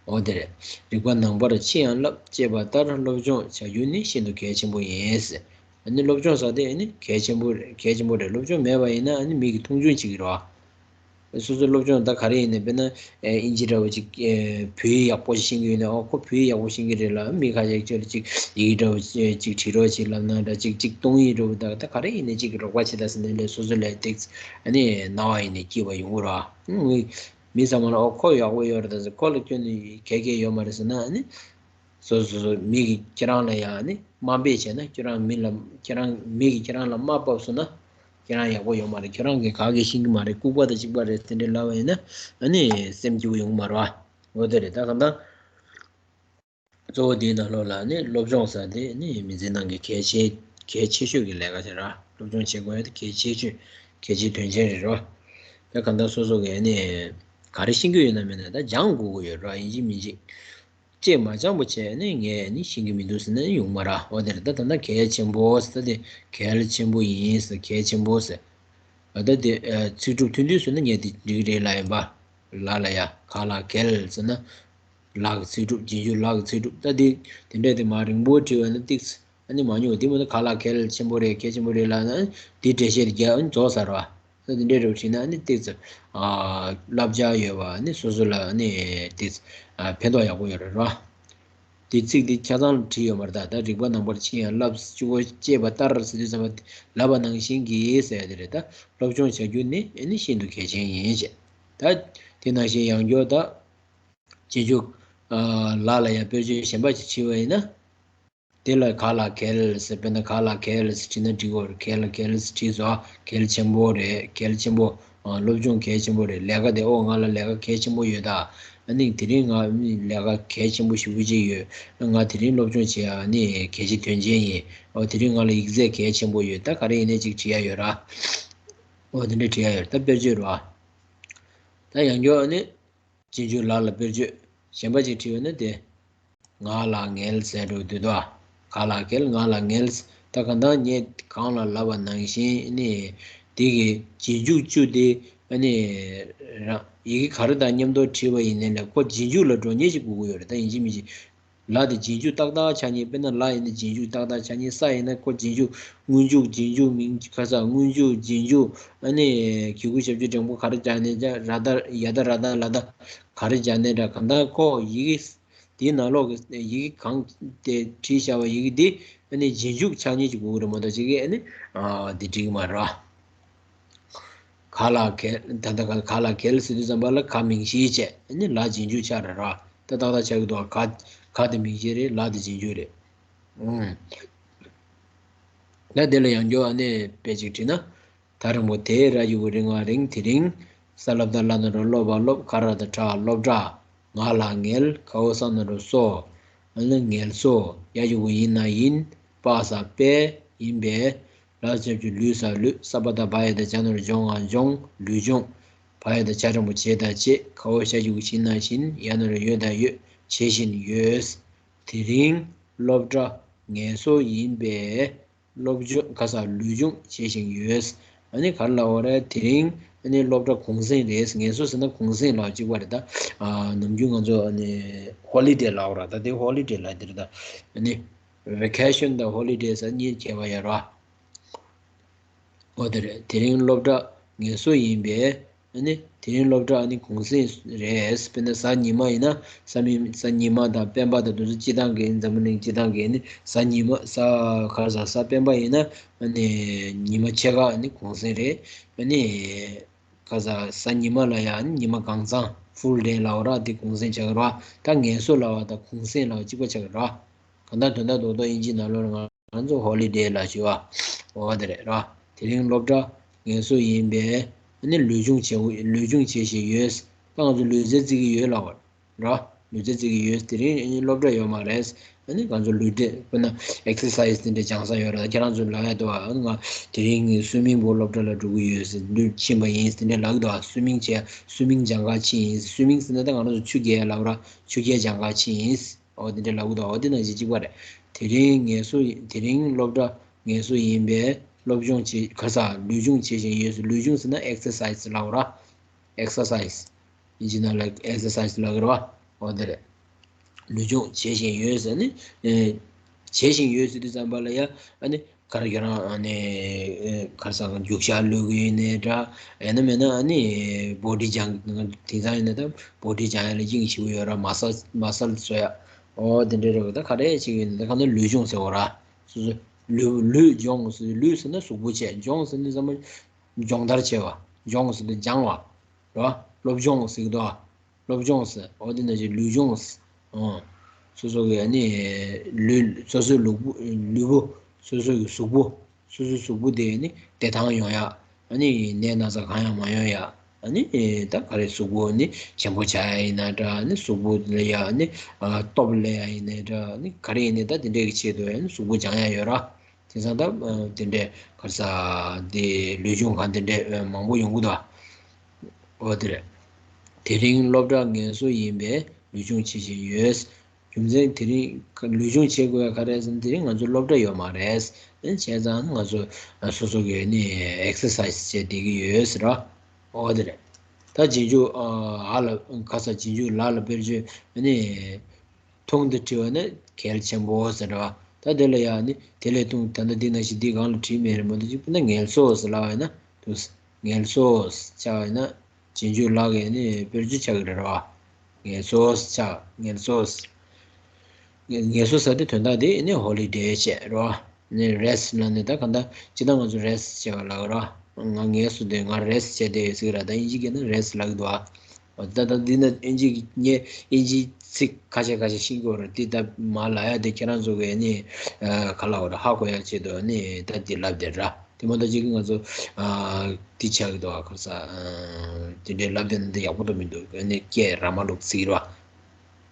འོ་དེ་རེད། རིག་པ་ནང་པར་ཕྱི་ཡང་བསླབ་ཅེས་པ་ལྟར་སློབ་སྦྱོང་བྱ་རྒྱུ་ནི་ཤིན་ཏུ་གལ་ཆེན་པོ་ཡིན། ཨ་ནི་སློབ་སྦྱོང་ཟེར་དེ་ཨ་ནི་གལ་ཆེན་པོ་རེད། གལ་ཆེན་པོ་རེད། སློབ་སྦྱོང་མེད་པ་ཡིན་ན་ཨ་ནི་མི་གིས་མཐོང་ཆུང་བྱེད་ཀྱི་རེད་བ། སོ་སོའི་སློབ་སྦྱོང་ད་ག་རེ་ཡིན་ནའི་དཔེར་ན་ཨིན་ཇི་འདྲ་བོ་ཅིག་བོད་ཡིག་ཡག་པོ་ཞིག་ཤེས་ཀྱི་ཡོད་ན། ཨོ་ཁོ་བོད་ཡིག་ཡག་པོ་ཤེས་ཀྱི་རེད་ལ། མི་ཁ་ཤས་ཁྱོད་ལ་ཅིག་ཡི་གེ་འདྲ་བོ་ཅིག་བྲིས་རོགས་བྱེད་ལབ་ན་འདྲ། ཅིག་ཅིག་གཏོང་ཡིག་འདྲ་བོ་ད་ད་ག་རེ་ཡིན་ནའི་ཅིག་རོགས་པ་བྱེད་ད་ཟེར་ནས་ལས་སོ་སོ་ལས་ཏིག་ཨ་ནི་སྣང་བ་ཡིན་ནའི་སྐྱིད་པ་ཡོང་གི་རེད་བ། མི་ཚང་མ་ལ་ཨོ་ཁོ་ཡག་པོ་ཡོད་རེད་ད་ཟེར། ཁོ་ལ་ཁྱོད་ནི་གལ་གལ་ཡོད་མ་རེད་ཟེར་ན་ཨ་ནི། སོ་སོ་སོ་མི་གིས་ཁྱེད་རང་ལ་ཡང་ནི་དམའ་འབེབས་བྱས་ན། ཁྱེད་རང་མི་ལ་ཁྱེད་རང་མི་གིས་ཁྱེད་རང་ལ་དམའ་ཕབ་སོང་ན། ཁྱེད་རང་ཡག་པོ་ཡོད་མ་རེད། ཁྱེད་རང་གིས་ག་གེ་ཤེས་ཀྱི་མ་རེད། ལྐུགས་པ་དང་གཅིག་པ་རེད། དེ་འདྲ་ལབ་པ་ཡིན་ན་ཨ་ནི་སེམས་སྐྱིད་པོ་ཡོང་གི་མ་རེད་བ། འོ་དེ་རེད། ད་གང་ལྟར་གཙོ་བོ་དེའི་ནང་ལོགས་ལ་ནི་སློབ་སྦྱོང་ཟེར་དེ་ནི་མི་ཚེའི་ནང་གི་གལ་ཆེ་གལ་ཆེ་ཤོས་ཀྱི་ལས་ཀ་ཞིག་རེད། སློབ་སྦྱོང་བྱེད་དགོས་ཡ་དེ་གལ་ཆེ་ཤོས་གལ་ཆེའི་དོན་ཆེན་རེད་རོ། ད་གང་ལྟར་སོ་སོ་གིས་ནི་ག་རེ་ཤེས་ཀྱི་ཡོད་ན་མེད་ན་ད་སྦྱང་དགོས་ཀྱི་ཡོད་རོ། ཡིན་གཅིག་མིན་གཅིག་ཅེས་མ་སྦྱངས་པ་བྱས་ནས་ངས་ནི་ཤེས་ཀྱི་མི་འདུག་ཟེར་ན་ཡོང་མ་ར། འོ་དེ་རེད། ད་ད་ལྟ་གལ་ཆེན་པོ་ཟེར་ད་དེ་གལ་ཆེན་པོ་ཡིན་ཟེར། གལ་ཆེན་པོ་ཟེར། ད་དེ་ཚིག་གྲུབ་མཐུན་མཐུན་བཟོས་ན་ངས་དེ་འགྲིག་གི་རེད་ལབ་ཡིན་པ། ལ་ལ་ཡ་ག་ལ་གལ་ཟེར་ན་ལ་གི་ཚིག་གྲུབ། རྗེས་འཇུག་ལ་གི་ཚིག་གྲུབ། ད་དེ་དེ་འདྲས་དེ་མ་རིང་པོ་བྲིས་པ་ན་ཏིག་ཙམ། ཨ་ནི་མ་ཉོ་དེ་མ་གཏོགས་ག་ལ་གལ་ཆེན་པོ་རེད། གལ་ཆེན་པོ་རེད་ལབ་ན་དེ་འགྲེལ་བཤད་རྒྱག་ཨ་ནི་རྫོགས་ཚར་བ། ད་དེ་འདྲའི་རུ་བྲིས་ན་ཨ་ནི་ཏིག་ཙམ་ཨ་བསླབ་བྱ་ཡོད་པ་ཨ་ནི་སོ་སོ་ལ་ཨ་ནི་ཏིག་ཙམ་ཨ་ཕན་ཐོགས་ཡག་པོ་ཡོད་རེད་ར། དེ་ཚིག་དེ་ཆ་ཚང་ལ་བྲིས་ཡོད་མ་རེད། ད་ད་རིག་པ་ནང་པར་ཕྱིན་ཡང་བསླབ་བཅུ་པོ་ཅེས་པ་ལྟར་ཟེར་དུས་ཙམ་པ་ལབ་པ་ནང་བཞིན་གྱིས་ཟེར་ཡ་དེ་རེད། ད་སློབ་སྦྱོང་བྱ་རྒྱུ་ནི་ཨ་ནི་ཤིན་ཏུ་གལ་ཆེན་ཡིན་ཞེས། ད་དེ་ནང་བཞིན་ཡང་སྐྱར་ད་རྗེས་འཇུག་ཨ་ལ་ལ་ཡ་དཔེར་བརྗོད་གཞན་པ་ཅིག་བྲིས་པ་ཡིན་ན། དེ་ལ་ག་ལ་གལ་ཟེར། དཔེར་ན་ག་ལ་གལ་ཟེར་བྲིས་ན་འགྲིག་གོ། གལ་གལ་ཟེར་བྲིས་སོ། གལ་ཆེན་པོ་རེད། གལ་ཆེན་པོ། ཨ་སློབ་སྦྱོང་གལ་ཆེན་པོ་རེད། ལས་ཀ་དེ་ཨོ་ང་ལ་ལས་ཀ་གལ་ཆེན་པོ་ཡོད་ད། ཨ་ནི་དེ་རིང་ང་ལས་ཀ་གལ་ཆེན་པོ་ཞེ་པོ་ཅིག་ཡོད། ང་དེ་རིང་སློབ་སྦྱོང་བྱེད་ཡ་ནི་གལ་ཆེ་དོན་ཆེན་ཡིན། ཨོ་དེ་རིང་ང་ལ་ཡིག་ཚད་གལ་ཆེན་པོ་ཡོད། ད་ག་རེ་ཡིན་ནའི་ཅིག་བྲིས་ཡ་ཡོད་ར། ཨོ་དེ་འདྲ་བྲིས་ཡ་ཡོད། ད་དཔེར་བརྗོད་ར། ད་ཡང་སྐྱར་ཨ་ནི། རྗེས་འཇུག་ལ་ལ་དཔེར་བརྗོད་གཞན་པ་ཅིག་བྲིས་པ་ན་དེ། ང་ལ་ངལ་ཟེར་འགྲོ་དུས་དོ། ག་ལ་གལ་ང་ལ་ངལ། ད་གང་ལྟར་ངས་གོང་ལ་ལབ་པ་ནང་བཞིན་ནི། དེ་གི་རྗེས་འཇུག་བཅུ་དེ་ཨ་ནི་རང་ཡི་གེ་ག་རེ་དང་མཉམ་དུ་བྲིས་པ་ཡིན་ནའི་ལས་ཁོ་རྗེས་འཇུག་ལ་འགྲོ་མཁན་ཞིག་དགོས་ཀྱི་ཡོད་རེད། ད་ཡིན་གཅིག་མིན་གཅིག་ལ་དེ་རྗེས་འཇུག་ཏག་ཏག་ཆགས་མཁན། དཔེར་ན་ལ་ཡིན་ན་རྗེས་འཇུག་ཏག་ཏག་ཆགས་མཁན། ས་ཡིན་ན་ཁོ་རྗེས་འཇུག་སྔོན་འཇུག་རྗེས་འཇུག་མིང་ཁ་ས་སྔོན་འཇུག་རྗེས་འཇུག་ཨ་ནི་གི་གུ་ཞབས་ཀྱུ་འགྲེང་བུ་ག་རེ་སྦྱར་ནའི་སྦྱར། ར་ད་ཡ་ད་ར་ད་ལ་ད་ག་རེ་སྦྱར་ནའི་འདྲ། གང་ལྟར་ཁོ་ཡི་གེ་དེའི་ནང་ལོགས་ཀྱི་ཡི་གེ་གང་དེ་བྲིས་བཞག་པ་ཡི་གེ་དེ་ཨ་ནི་རྗེས་འཇུག་ཆགས་མཁན་ཅིག་དགོས་ཀྱི་རེད་མ་གཏོགས་ཅིག་གིས་ཨ་ནི་ཨ་དེ་འགྲིག་གི་མ་རེད། ག་ལ་གལ། ད་ལྟ་ག་ག་ལ་གལ་ཟེར་དུས་ཙམ་པ་ལ་ག་མིང་གཞི་བྱས། ཨ་ནི་ལ་རྗེས་འཇུག་ཆགས་རེད་ར། ད་ཏག་ཏག་ཆགས་ཀྱི་འདུག་ག་ག་དེ་མིང་གཞི་རེད། ལ་དེ་རྗེས་འཇུག་རེད། ཨུམ། ད་དེ་ལ་ཡང་སྐྱར་ཨ་ནི་དཔེ་ཅིག་བྲིས་ན། ད་རིང་པོ་དེ། ར་གི་གུ་རི་ང་རིང་དེ་རིང་། ས་ལ་བཏགས་སླ་ན་རོ་སློ་བ་སློབ། ཁ་ར་བཏགས་ཁྲ་སློབ་གྲྭ། ང་ལ་ངལ། ཁ་འོ་ས་ན་རོ་སོ། ཨ་ནི་ངལ་གསོ། ཡ་གི་གུ་ཡི་ན་ཡིན། པ་ས་པས། ཡིན་པས། ལ་ཞབས་ཀྱུ་ལུ་ས་ལུས། ས་པ་བཏགས་སྦ་ཡ་བཏགས་སྦྱ་ན་རོ་སྦྱོ་ང་སྦྱོང་། ལུས་སྦྱོང་། བ་ཡ་དང་ཆ་ཕྲ་མོ་བྱས་དང་བྱེད། ཁ་འོག་ཤ་གི་གུ་ཞིག་ན་བཞིན། ཡ་ན་རོ་ཡོད་དང་ཡོད། བྱེད་བཞིན་ཡོད། དེ་རིང་སློབ་གྲྭ་ངལ་གསོ་ཡིན་པས། སློབ་སྦྱོང་ག་ས་ལུས་སྦྱོང་བྱེད་བཞིན་ཡོད། ཨ་ནི་ག་རེ་ལབ་པ་རེད། དེ་རིང་ཨ་ནི་སློབ་གྲྭ་གུང་སེང་རེད། ངལ་གསོ་ཟེར་ན་གུང་སེང་ལབ་ཅིག་པ་རེད་ད། ཨ་ནམ་རྒྱུན་ང་ཚོ་ཨ་ནི་ཧོ་ལི་ཌེ་ལབ་པ་རེད། ད་དེ་ཧོ་ལི་ཌེ་ལབ་དེ་རེད་ད། ཨ་ནི་ཝེ་ཀེ་ཤན་དང་ཧོ་ལི་ཌེ་ཟེར་གཉིས་ཁྱད་པར་ཡོད་རེད། འོ་དེ་རེད། དེ་རིང་སློབ་གྲྭ་ངལ་གསོ་ཡིན་པས། ཨ་ནི་དེ་རིང་སློབ་གྲྭ་ཨ་ནི་གུང་སེང་རེད། དཔེར་ན་གཟའ་ཉི་མ་ཡིན་ན་གཟའ་མི་གཟའ་ཉི་མ་དང་སྤེན་པ་དང་དེ་ཚོ་སྤྱི་བཏང་གི་འཛམ་བུ་གླིང་སྤྱི་བཏང་གི་ཨ་ནི་གཟའ་ཉི་མ་གཟའ་ག་རེ་ཟ་གཟའ་སྤེན་པ་ཡིན་ན་ཨ་ནི་ཉི་མ་ཕྱེད་ཀ་ཨ་ནི་གུང་སེང་རེད། ཨ་ནི་ག་རེ་ཟ་གཟའ་ཉི་མ་ལ་ཡང་ཨ་ནི་ཉི་མ་གང་ཚང་ཧྥུལ་ཌེ་ལབ་པ་རེད། དེ་གུང་སེང་ཆགས་ཀྱི་རེད་བ། ད་ངལ་གསོ་ལབ་པ་དང་གུང་སེང་ལབ་པ་གཅིག་པ་ཆགས་ཀྱི་རེད་བ། གང་ལྟར་དོན་དག་རྡོག་རྡོག་དབྱིན་ཇིའི་ནང་ལོགས་ལ་ང་ང་ཚོ་ཧོ་ལི་ཌེ་ལབ་ཞུ་བ། འོ་དེ་རེད་ར། དེ་རིང་སློབ་གྲྭ་ངལ་གསོ་ཡིན་པས། ཨ་ནི་ལུས་སྦྱོང་བྱེད་ལུས་སྦྱོང་བྱེད་བཞིན་ཡོད། ད་ང་ཚོ་ལུས་རྩལ་རྩེད་ཀྱི་ཡོད་ལབ་པ་ར། ལུས་རྩལ་རྩེད་ཀྱི་ཡོད། དེ་རིང་ཨ་ནི་སློབ་གྲྭ་ཡོད་མ་རེད། ཨ་ནི་ང་ཚོ་ལུས་རྩལ་དཔེར་ན་ཨེག་སར་སའི་སི་དེ་འདྲ་སྦྱང་ས་ཡོད་ར། ཁྱེད་རང་ཚོ་ལབ་ཡ་འདུག་ཨ་ནི་ང་དེ་རིང་སུའི་མིང་པུལ་སློབ་གྲྭ་ལ་འགྲོ་གི་ཡོད་ཟེར་ལུས་ཕྱིན་པ་ཡིན་དེ་འདྲ་ལབ་འདུག་སུའི་མིང་བྱས་སུའི་མིང་སྦྱང་ག་ཕྱིན་ཡིན། སུའི་མིང་ཟེར་ན་ད་ང་རང་ཚོ་ཆུ་རྐྱལ་ལབ་ར། ཆུ་རྐྱལ་སྦྱང་ག་ཕྱིན་ཡིན། འོ་དེ་འདྲ་ལབ་གི་འདུག་འོ་དེ་ནང་བཞིན་གཅིག་པ་རེད། དེ་རིང་ངལ་གསོ་ཡིན། དེ་རིང་སློབ་གྲྭ་ངལ་གསོ་ཡིན་པས་སློབ་སྦྱོང་བྱེད་ག་རེ་ཟ་ལུས་སྦྱོང་བྱེད་བཞིན་ཡོད། ལུས་སྦྱོང་ཟེར་ན་ཨེག་སར་སའི་སི་ལབ་ར། ཨེག་སར་སའི་སི། དབྱིན་ཇི་ནང་ལ་ཨེག་སར་སའི་སི་ལབ་གི་རེད་བ། འོ་དེ་རེད། ལུས་སྦྱོང་བྱེད་བཞིན་ཡོད་ཟེར་ནི། ཨེ། བྱེད་བཞིན་ཡོད་ཟེར་དུས་ཙམ་པ་ལ་ཡ་ཨ་ནི། ག་རེ་ཁྱོད་རང་ཨ་ནི་ག་རེ་ཟ་རྒྱུག་ཤར་གློད་གི་ཡོད་ནའི་འདྲ། ཡང་ན་མེད་ན་ཨ་ནི་བོ་ཌི་སྦྱང་དེང་སང་ཡིན་ན་ད་བོ་ཌི་སྦྱང་ཡ་ལ་དབྱིངས་ཆེ་བོ་ཡོད་ར། མ་སལ་མ་སལ་བཟོ་ཡ། ཨོ་དེ་འདྲ་རེད་བ། ད་ག་རེ་བྱེད་ཀྱི་ཡོད་ན་ད་གང་ལྟར་ལུས་སྦྱོང་ཟེར་བ་ར། སོ་སོ་ལུས་ལུས་སྦྱོང་ཟེར། ལུས་ཟེར་ན་གཟུགས་པོ་བྱས། སྦྱོང་ཟེར་ན་ཚང་མ་སྦྱོང་བརྡར་བྱས་པ། སྦྱོང་ཟེར་ན་སྦྱང་བ་ར། སློབ་སྦྱོང་ཟེར་གི་འདུག་ཨ། སློབ་སྦྱོང་ཟེར། འོ་དེ་ནང་བཞིན་ལུས་སྦྱོང་ཟེར། ཨང་། སོ་སོ་གི་ཨ་ནི་ལུས་སོ་སོའི་ལུས་པོ་ལུས་པོ་སོ་སོ་གི་གཟུགས་པོ་སོ་སོའི་གཟུགས་པོ་དེ་ནི་བདེ་ཐང་ཡོང་ཡ། ཨ་ནི་ནད་ན་ཚ་གང་ཡང་མ་ཡོང་ཡ། ཨ་ནི་ད་ག་རེ་གཟུགས་པོ་ནི་ཞིམ་པོ་ཆགས་ཡ་ཡིན་ན་འདྲ། ཨ་ནི་གཟུགས་པོ་ལ་ཡ་ཨ་ནི་ཨ་སྟོབས་སླེབས་ཡ་ཡིན་ན་འདྲ། ཨ་ནི་ག་རེ་ཡིན་ནའི་ད་དེ་འདྲའི་གི་ཆེད་དུ་ཨ་ནི་གཟུགས་པོ་སྦྱང་ཡ་ཡོད་ར། དེང་སང་ད་དེ་འདྲའི་ག་རེ་ཟ་དེ་ལུས་སྦྱོང་ཁང་དེ་འདྲའི་མང་པོ་ཡོང་གི་འདུག་འོ་དེ་རེད། དེ་རིང་སློབ་གྲྭ་ངལ་གསོ་ཡིན་པས་ལུས་སྦྱོང་བྱེད་བཞིན་ཡོད། རྒྱུ་མཚན་དེ་རིང་ལུས་སྦྱོང་བྱེད་དགོས་ཡ་ག་རེ་ཟེར་ན་དེ་རིང་ང་ཚོ་སློབ་གྲྭ་ཡོད་མ་རེད། བྱས་ཙང་ང་ཚོ་སོ་སོ་གི་ནི་ཨེག་སར་སའི་སི་བྱས་བསྡད་ཀྱི་ཡོད་ཟེར་ར། འོ་དེ་རེད། ད་རྗེས་འཇུག་ཨ་ལ་ག་ས་རྗེས་འཇུག་ལ་ལ་དཔེར་བརྗོད་ནི། ཐུང་དུ་བྲིས་པ་ནི་གལ་ཆེན་པོ་ཟེར་བ། ད་དེ་ལ་ཡང་ནི་དེ་ལས་ཐུང་ད་ལྟ་འདི་ནང་བཞིན་འདི་སྒང་ལ་བྲིས་མེད་རེད་མ་གཏོགས་ཅིག་དཔེར་ན་ངལ་གསོ་ཟེར་ལབ་པ་ཡིན་ན་འདུག་ངལ་གསོ་ཆགས་པ་ཡིན་ན་རྗེས་འཇུག་ལ་གི་ནི་དཔེར་བརྗོད་ཆགས་ཀྱི་རེད་བ། ངལ་གསོ་ཆགས་ངལ་གསོ། ངལ་གསོ་ཟེར་དེ་དོན་དག་དེ་ནི་ཧོ་ལི་ཌེ་བྱས་རེད་བ། ནི་རེ་སི་ཊི་ལབ་ནི་ད་ག་ད་ཅི་ད་ང་ཚོ་རེ་སི་ཊི་བྱས་པ་ལབ་ར། ང་ངལ་གསོ་དེ་ང་རེ་སི་ཊི་བྱས་དེ་ཡོད་ཟེར་གི་ར། ད་དབྱིན་ཇི་སྐད་ན་རེ་སི་ཊི་ལབ་གི་འདུག་ཨ། འོ་ད་ད་འདི་ན་དབྱིན་ཇི་ངས་དབྱིན་ཇིའི་ཚིག་ཁ་ཤས་ཁ་ཤས་ཤེས་ཀྱི་ཡོད་རེད། འདི་ད་མ་ལབ་ཡ་དེ་ཁྱེད་རང་ཚོ་གི་ནི་ཨ་ག་ལབ་ར་ཧ་གོ་ཡ་ཆེད་དུ་ནི་ད་འདི་ལབ་བསྡད་ར། དེ་མ་གཏོགས་ཅིག་ང་ཚོ་ཨ་འདི་ཆགས་ཀྱི་འདུག་ཨ། ཁ་ས་ཨ་དེ་འདྲའི་ལབ་བསྡད་ན་འདི་ཡག་པོ་འདུག་མི་འདུག་ཨ་ནི་སྐད་ར་མ་ལུག་ཟེར་གི་ར།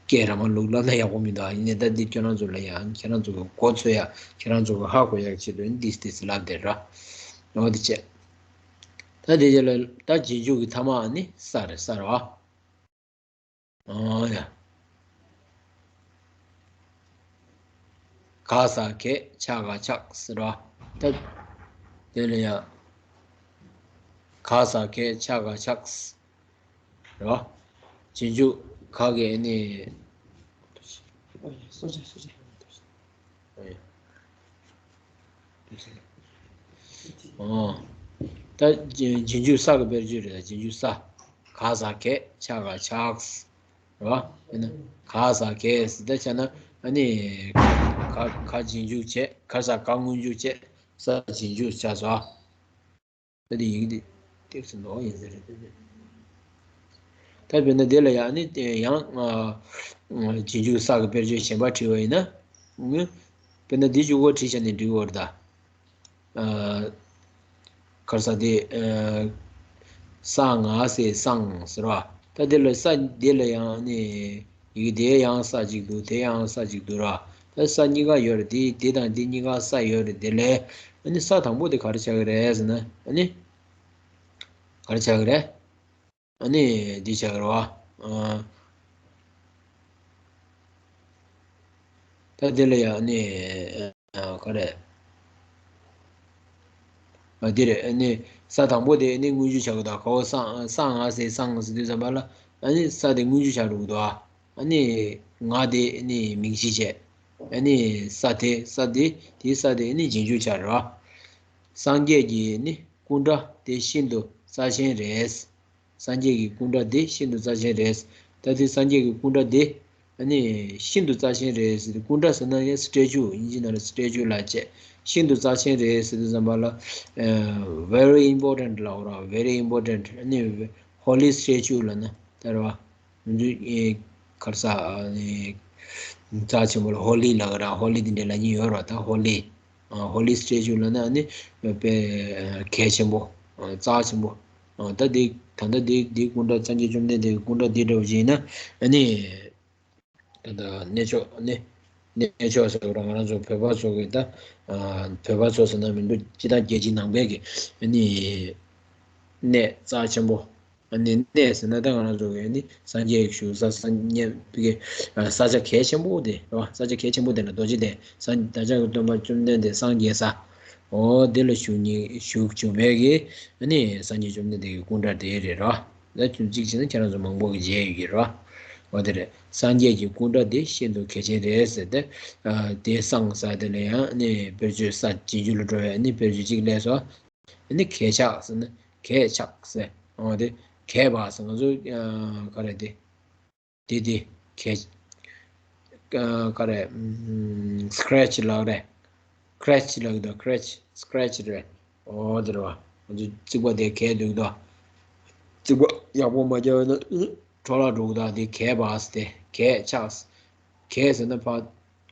སྐད་ར་མ་ལུག་ལབ་ན་ཡག་པོ་མི་འདུག་ཨ། ཡིན་ནའི་ད་འདི་ཁྱེད་རང་ཚོ་ལ་ཡང་ཁྱེད་རང་ཚོ་གི་མགོ་ཚོས་ཡ་ཁྱེད་རང་ཚོ་གི་ཧ་གོ་ཡ་ཆེད་དུ་ནི་འདི་འདི་ལབ་བསྡད་ར། འོ་དེ་བྱས། ད་དེ་རྗེས་ལ་ད་རྗེས་འཇུག་གི་ཐ་མ་ནི་ས་རེད། ས་རེད་བ། ཨོ་ཡ། ག་ས་གས་ཆ་ག་ཆགས་ཟེར་བ། ད་དེ་ལ་ཡ། ག་ས་གས་ཆ་ག་ཆགས་ཟེར་བ། རྗེས་འཇུག་ག་གི་ནི། ཨོ། ད་རྗེས་རྗེས་འཇུག་ས་གི་དཔེར་བརྗོད་རེད། རྗེས་འཇུག་ས། ག་ས་གས་ཆ་ག་ཆགས། རེད་བ། དཔེར་ན་ག་ས་གས་ཟེར་ད་བྱས་ན་ཨ་ནི་ག་ག་རྗེས་འཇུག་བྱས། ག་ས་ག་སྔོན་འཇུག་བྱས། ས་རྗེས་འཇུག་ཆགས་སོ། ད་དེ་ཡི་གེ་འདི་ཏོག་ཙམ་ལོག་ཡིན་ས་རེད། ད་དཔེར་ན་དེ་ལ་ཡང་ནི་ཡང་ཨ་རྗེས་འཇུག་ས་གི་དཔེར་བརྗོད་གཞན་པ་བྲིས་པ་ཡིན་ན། དཔེར་ན་འདི་གཅིག་པོ་བྲིས་བྱས་ནས་འགྲིག་གི་རེད་ད། ཨ་ག་རེ་ཟ་དེ་ཨ་ས་ང་སའི་སང་ཟེར་བ། ད་དེ་ལ་ས་དེ་ལ་ཡང་ནི་ཡི་གེ་དེ་ཡང་ས་གཅིག་འདུག་དེ་ཡང་ས་གཅིག་འདུག་ར། ད་ས་གཉིས་ཀ་ཡོད་རེད། དེ་དེ་དང་དེ་གཉིས་ཀ་ས་ཡོད་རེད། དེ་ལས་ཨ་ནི་ས་དང་པོ་དེ་ག་རེ་ཆགས་ཀྱི་རེད་ཟེར་ན་ཨ་ནི་ག་རེ་ཆགས་ཀྱི་རེད། ཨ་ནི་འདི་བྱ་དགོས་རེད་བ། ཨ། ད་དེ་ལ་ཡང་ནི། ཨ། ག་རེ། ཨ། འདི་རེད། ཨ་ནི་ས་དང་པོ་དེ་ནི་མངོན་བརྗོད་བྱ་དགོས་དང་། ག་བོ་སང་སང་ང་ཟེར། སང་ཟེར་དུས་ཙམ་པ་ལ། ཨ་ནི་ས་དེ་མངོན་བརྗོད་བྱ་དགོས་དོ། ཨ་ནི་ང་དེ་ནི་མིང་གཞི་བྱས། ཨ་ནི་ས་དེ་ས་དེ་དེའི་ས་དེ་ནི་རྗེས་འཇུག་བྱ་རེད་བ། སངས་རྒྱས་ཀྱི་ནི་སྐུ་འདྲ་དེ་ཤིན་ཏུ་རྩ་ཆེན་རེད། སངས་རྒྱས་ཀྱི་སྐུ་འདྲ་དེ་ཤིན་ཏུ་རྩ་ཆེན་རེད། ད་དེ་སངས་རྒྱས་ཀྱི་སྐུ་འདྲ་དེ་ཨ་ནི་ཤིན་ཏུ་རྩ་ཆེན་རེད་ཟེར་དུས། སྐུ་འདྲ་ཟེར་ན་ཡང་སི་ཊེ་ཅུ། དབྱིན་ཇི་ནང་ལ་སི་ཊེ་ཅུ་ལབ་བྱས། ཤིན་ཏུ་རྩ་ཆེན་རེད་ཟེར་དུས་ཙམ་པ་ལ། ཨ། very important ལབ་ར། very important ཨ་ནི་holy statue ལབ་ན་ད་རེད་བ། ང་ཚོའི་ཨེ་ག་རེ་ཟ། ཨ་ནི་རྩ་ཆེན་པོ་ལ་ཧོ་ལི་ལབ་ཀྱི་ར། ཧོ་ལི་དེ་འདྲའི་ལབ་མཁན་ཡོད་ར། ད་ཧོ་ལི། ཨ། ཧོ་ལི་སི་ཊེ་ཅུ་ལབ་ན་ཨ་ནི་དཔེ་གལ་ཆེན་པོ། ཨ། རྩ་ཆེན་པོ། ཨ། ད་དེ་ད་ལྟ་དེ་དེའི་སྐུ་འདྲ། སངས་རྒྱས་བཅོམ་ལྡན་འདས་ཀྱི་སྐུ་འདྲ་དེ་འདྲ་བོ་ཅིག་ཡིན་ན་ཨ་ནི། ད་ལྟ་གནས་མཆོག་ནི། གནས་མཆོག་ཟེར་བ་ང་རང་ཚོ་བོད་པ་ཚོ་གི་ད། ཨ། བོད་པ་ཚོ་ཟེར་ན་མི་འདུག་སྤྱིར་བཏང་རྒྱལ་སྤྱིའི་ནང་པའི་གི་ཨ་ནི་གནས་རྩ་ཆེན་པོ། ཨ་ནི་གནས་ཟེར་ན་ད་ང་རང་ཚོ་གི་ཨ་ནི་སངས་རྒྱས་བཞུགས་ས། སངས་རྒྱས་ཀྱི་ས་ཆ་གལ་ཆེན་པོ་དེ་རེད་བ། ས་ཆ་གལ་ཆེན་པོ་དེ་ལ་རྡོ་རྗེ་གདན། སངས་བདག་ཅག་གི་སྟོན་པ་བཅོམ་ལྡན་འདས་སངས་རྒྱས་ས། འོ་དེ་ལ་བཞུགས་མཁན་བཞུགས་བྱུང་བའི་གི་ཨ་ནི་སངས་རྒྱས་བཅོམ་ལྡན་འདས་ཀྱི་སྐུ་འདྲ་དེ་རེད་ར། ད་ཅུང་གཅིག་བྱས་ན་ཁྱེད་རང་ཚོ་མང་པོ་གིས་མཇལ་ཡོད་ཀྱི་རེད་བ། འོ་དེ་རེད། སངས་རྒྱས་ཀྱི་སྐུ་འདྲ་དེ་ཤིན་ཏུ་གལ་ཆེན་རེད་ཟེར་ཏེ། ཨ། དེ་སང་ས་དེ་ལ་ཡང་ནི་དཔེར་བརྗོད། ས་རྗེས་འཇུག་ལ་འགྲོ་བའི་ནི་དཔེར་བརྗོད་གཅིག་སླེབས་སོང་། ནི་གས་ཆག་ཟེར་ན་གས་ཆག་ཟེར། འོ་དེ་གས་པ་ཟེར། ང་ཚོ་ཨ་ག་རེ་དེ། དེ་དེ་གས། ཨ། ག་རེ། ཨམ། སི་ཀེ་རེ་ཆི་ལབ་རེད། ཀེ་རེ་ཆི་ལབ་ཀྱི་འདུག་སི་ཀེ་རེ་ཆི། སི་ཀེ་རེ་ཆི་རེད། འོ་དེ་རེད་བ། ང་ཚོ་རྩིག་པ་དེ་གས་འདུག་དོ། རྩིག་པ་ཡག་པོ་མ་བརྒྱབ་ན་འཕྲོ་བརླག་འགྲོ་གི་འདུག་དེ་གས་པ་ཟེར་ཏེ། གས་ཆག་གས་ཟེར་ན་ཕར་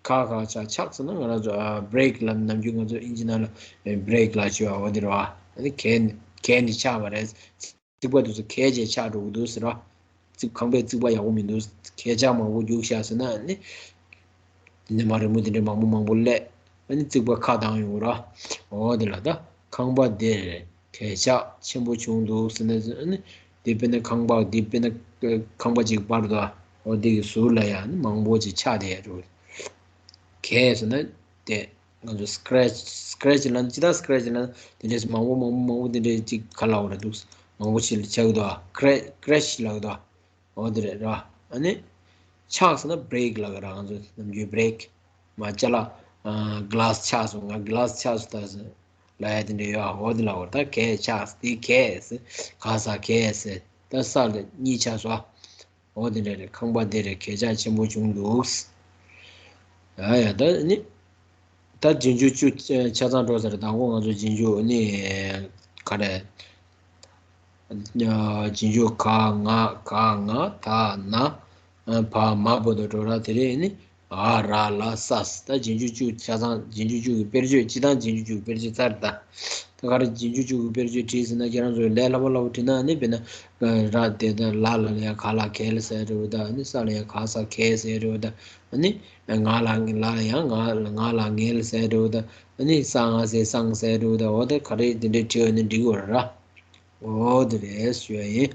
ཁ་ཁ་ཆག་ཆག་ཟེར་ན་ང་རང་ཚོ་ཨ་བྷི་རེག་ལབ། ནམ་རྒྱུན་ང་ཚོ་དབྱིན་ཇི་ནང་ལ་བྷི་རེག་ལབ་བྱས་པ། འོ་དེ་རེད་བ། ཨ་ནི་གས་གས་ནི་ཆག་པ་རེད། རྩིག་པ་དེ་ཚོ་གས་བྱས་ཆག་འགྲོ་གི་འདུག་ཟེར་བ། རྩིག་ཁང་པའི་རྩིག་པ་ཡག་པོ་མི་འདུག་གས་ཆག་མང་པོ་རྒྱུགས་བཞག་ཟེར་ན་ནི། དེ་ནས་མར་རི་མོ་དེ་འདྲ་མང་པོ་མང་པོ་སླེབས། ཨ་ནི་རྩིག་པ་ཁ་བཏང་ཡོང་ར། འོ་དེ་ལ་ད་ཁང་པ་དེར་གས་ཆག་ཆེན་པོ་བྱུང་འདུག་ཟེར་ན། ཨ་ནི་དེ་དཔེར་ན་ཁང་པ་དེ་དཔེར་ན་ཁང་པ་ཅིག་པར་དུ། འོ་དེ་གི་ཟུར་ལ་ཡང་ནི་མང་པོ་ཅིག་ཆག་བསྡད་ཡོད་རེད། གས་ཟེར་ན་དེ། ང་ཚོ་སི་ཀེ་རེ་ཆི། སི་ཀེ་རེ་ཆི་ལབ་ན། སྤྱིར་བཏང་སི་ཀེ་རེ་ཆི་ལབ་ན་དེ་འདྲས་མང་པོ་མང་པོ་མང་པོ་དེ་འདྲས་ཅིག་ག་ལབ་དགོས་རེད་འདུག་མང་པོ་ཞིག་ཆགས་ཀྱི་འདུག་ཨ། ཀེ་རེ་ཀེ་རེ་ཆི་ལབ་ཀྱི་འདུག་འོ་དེ་རེད་ར། ཨ་ནི་ཆག་ཟེར་ན་བྷི་རེག་ལབ་ཀྱི་ར། ང་ཚོ་ནམ་རྒྱུན་བྷི་རེག་མ་ཅ་ལག་ཨ་གི་ལཱ་སི་ཆག་སོང་། ང་གི་ལཱ་སི་ཆག་སོང་ད་ཟེར་ལབ་ཡ་དེ་འདྲས་ཡོད་ཨ། འོ་དེ་ལབ་དགོས་རེད། ད་གས་ཆག་དེ་གས་ཟེར། གས་ས་གས་ཟེར། ད་ས་ལ་གཉིས་ཆགས་སོང་ཨ། འོ་དེ་འདྲ་རེད། ཁང་པ་དེ་རེད། གས་ཆག་ཆེན་པོ་བྱུང་འདུག་ཡ་ཡ། ད་ནི་ད་རྗེས་འཇུག་བཅུ་ཆ་ཚང་འགྲོ་ས་རེད། དང་པོ་ང་ཚོ་རྗེས་འཇུག་ནི་ག་རེ། རྗེས་འཇུག་ག་ང་ག་ང་ད་ན་བ་མ་བར་དུ་འགྲོ་ར། དེ་རེད་ནི། ཨ་ར་ལ་ས་ས། ད་རྗེས་འཇུག་བཅུ་ཆ་ཚང་། རྗེས་འཇུག་བཅུ་གི་དཔེར་བརྗོད། སྤྱིར་བཏང་རྗེས་འཇུག་བཅུ་གི་དཔེར་བརྗོད་ཚར། ད་ད་ག་རེ་རྗེས་འཇུག་བཅུ་གི་དཔེར་བརྗོད་བྲིས་ཟེར་ན། ཁྱེད་རང་ཚོས་ལས་སླ་པོ་སླ་པོ་བྲིས་ན་ནི། དཔེར་ན་ར་དེ་ད་ལ་ལ་ཡང་ག་ལ་གལ་ཟེར་རེད་བ། ད་ནི་ས་ལ་ཡང་ག་ས་གལ་ཟེར་རེད་བ། ད་ནི་ང་ལ་ལ་ལ་ཡང་ང་ལ་ང་ལ་ངལ་ཟེར་རེད་བ། ད་ནི་ས་ང་ཟེར་སང་ཟེར་རེད་བ། ད་འོ་ད་ག་རེ་དེ་འདྲས་བྲིས་པ་ནི་འགྲིག་གི་རེད་ར། འོ་དེ་རེད་ཞུ་ཡ་ཡིན།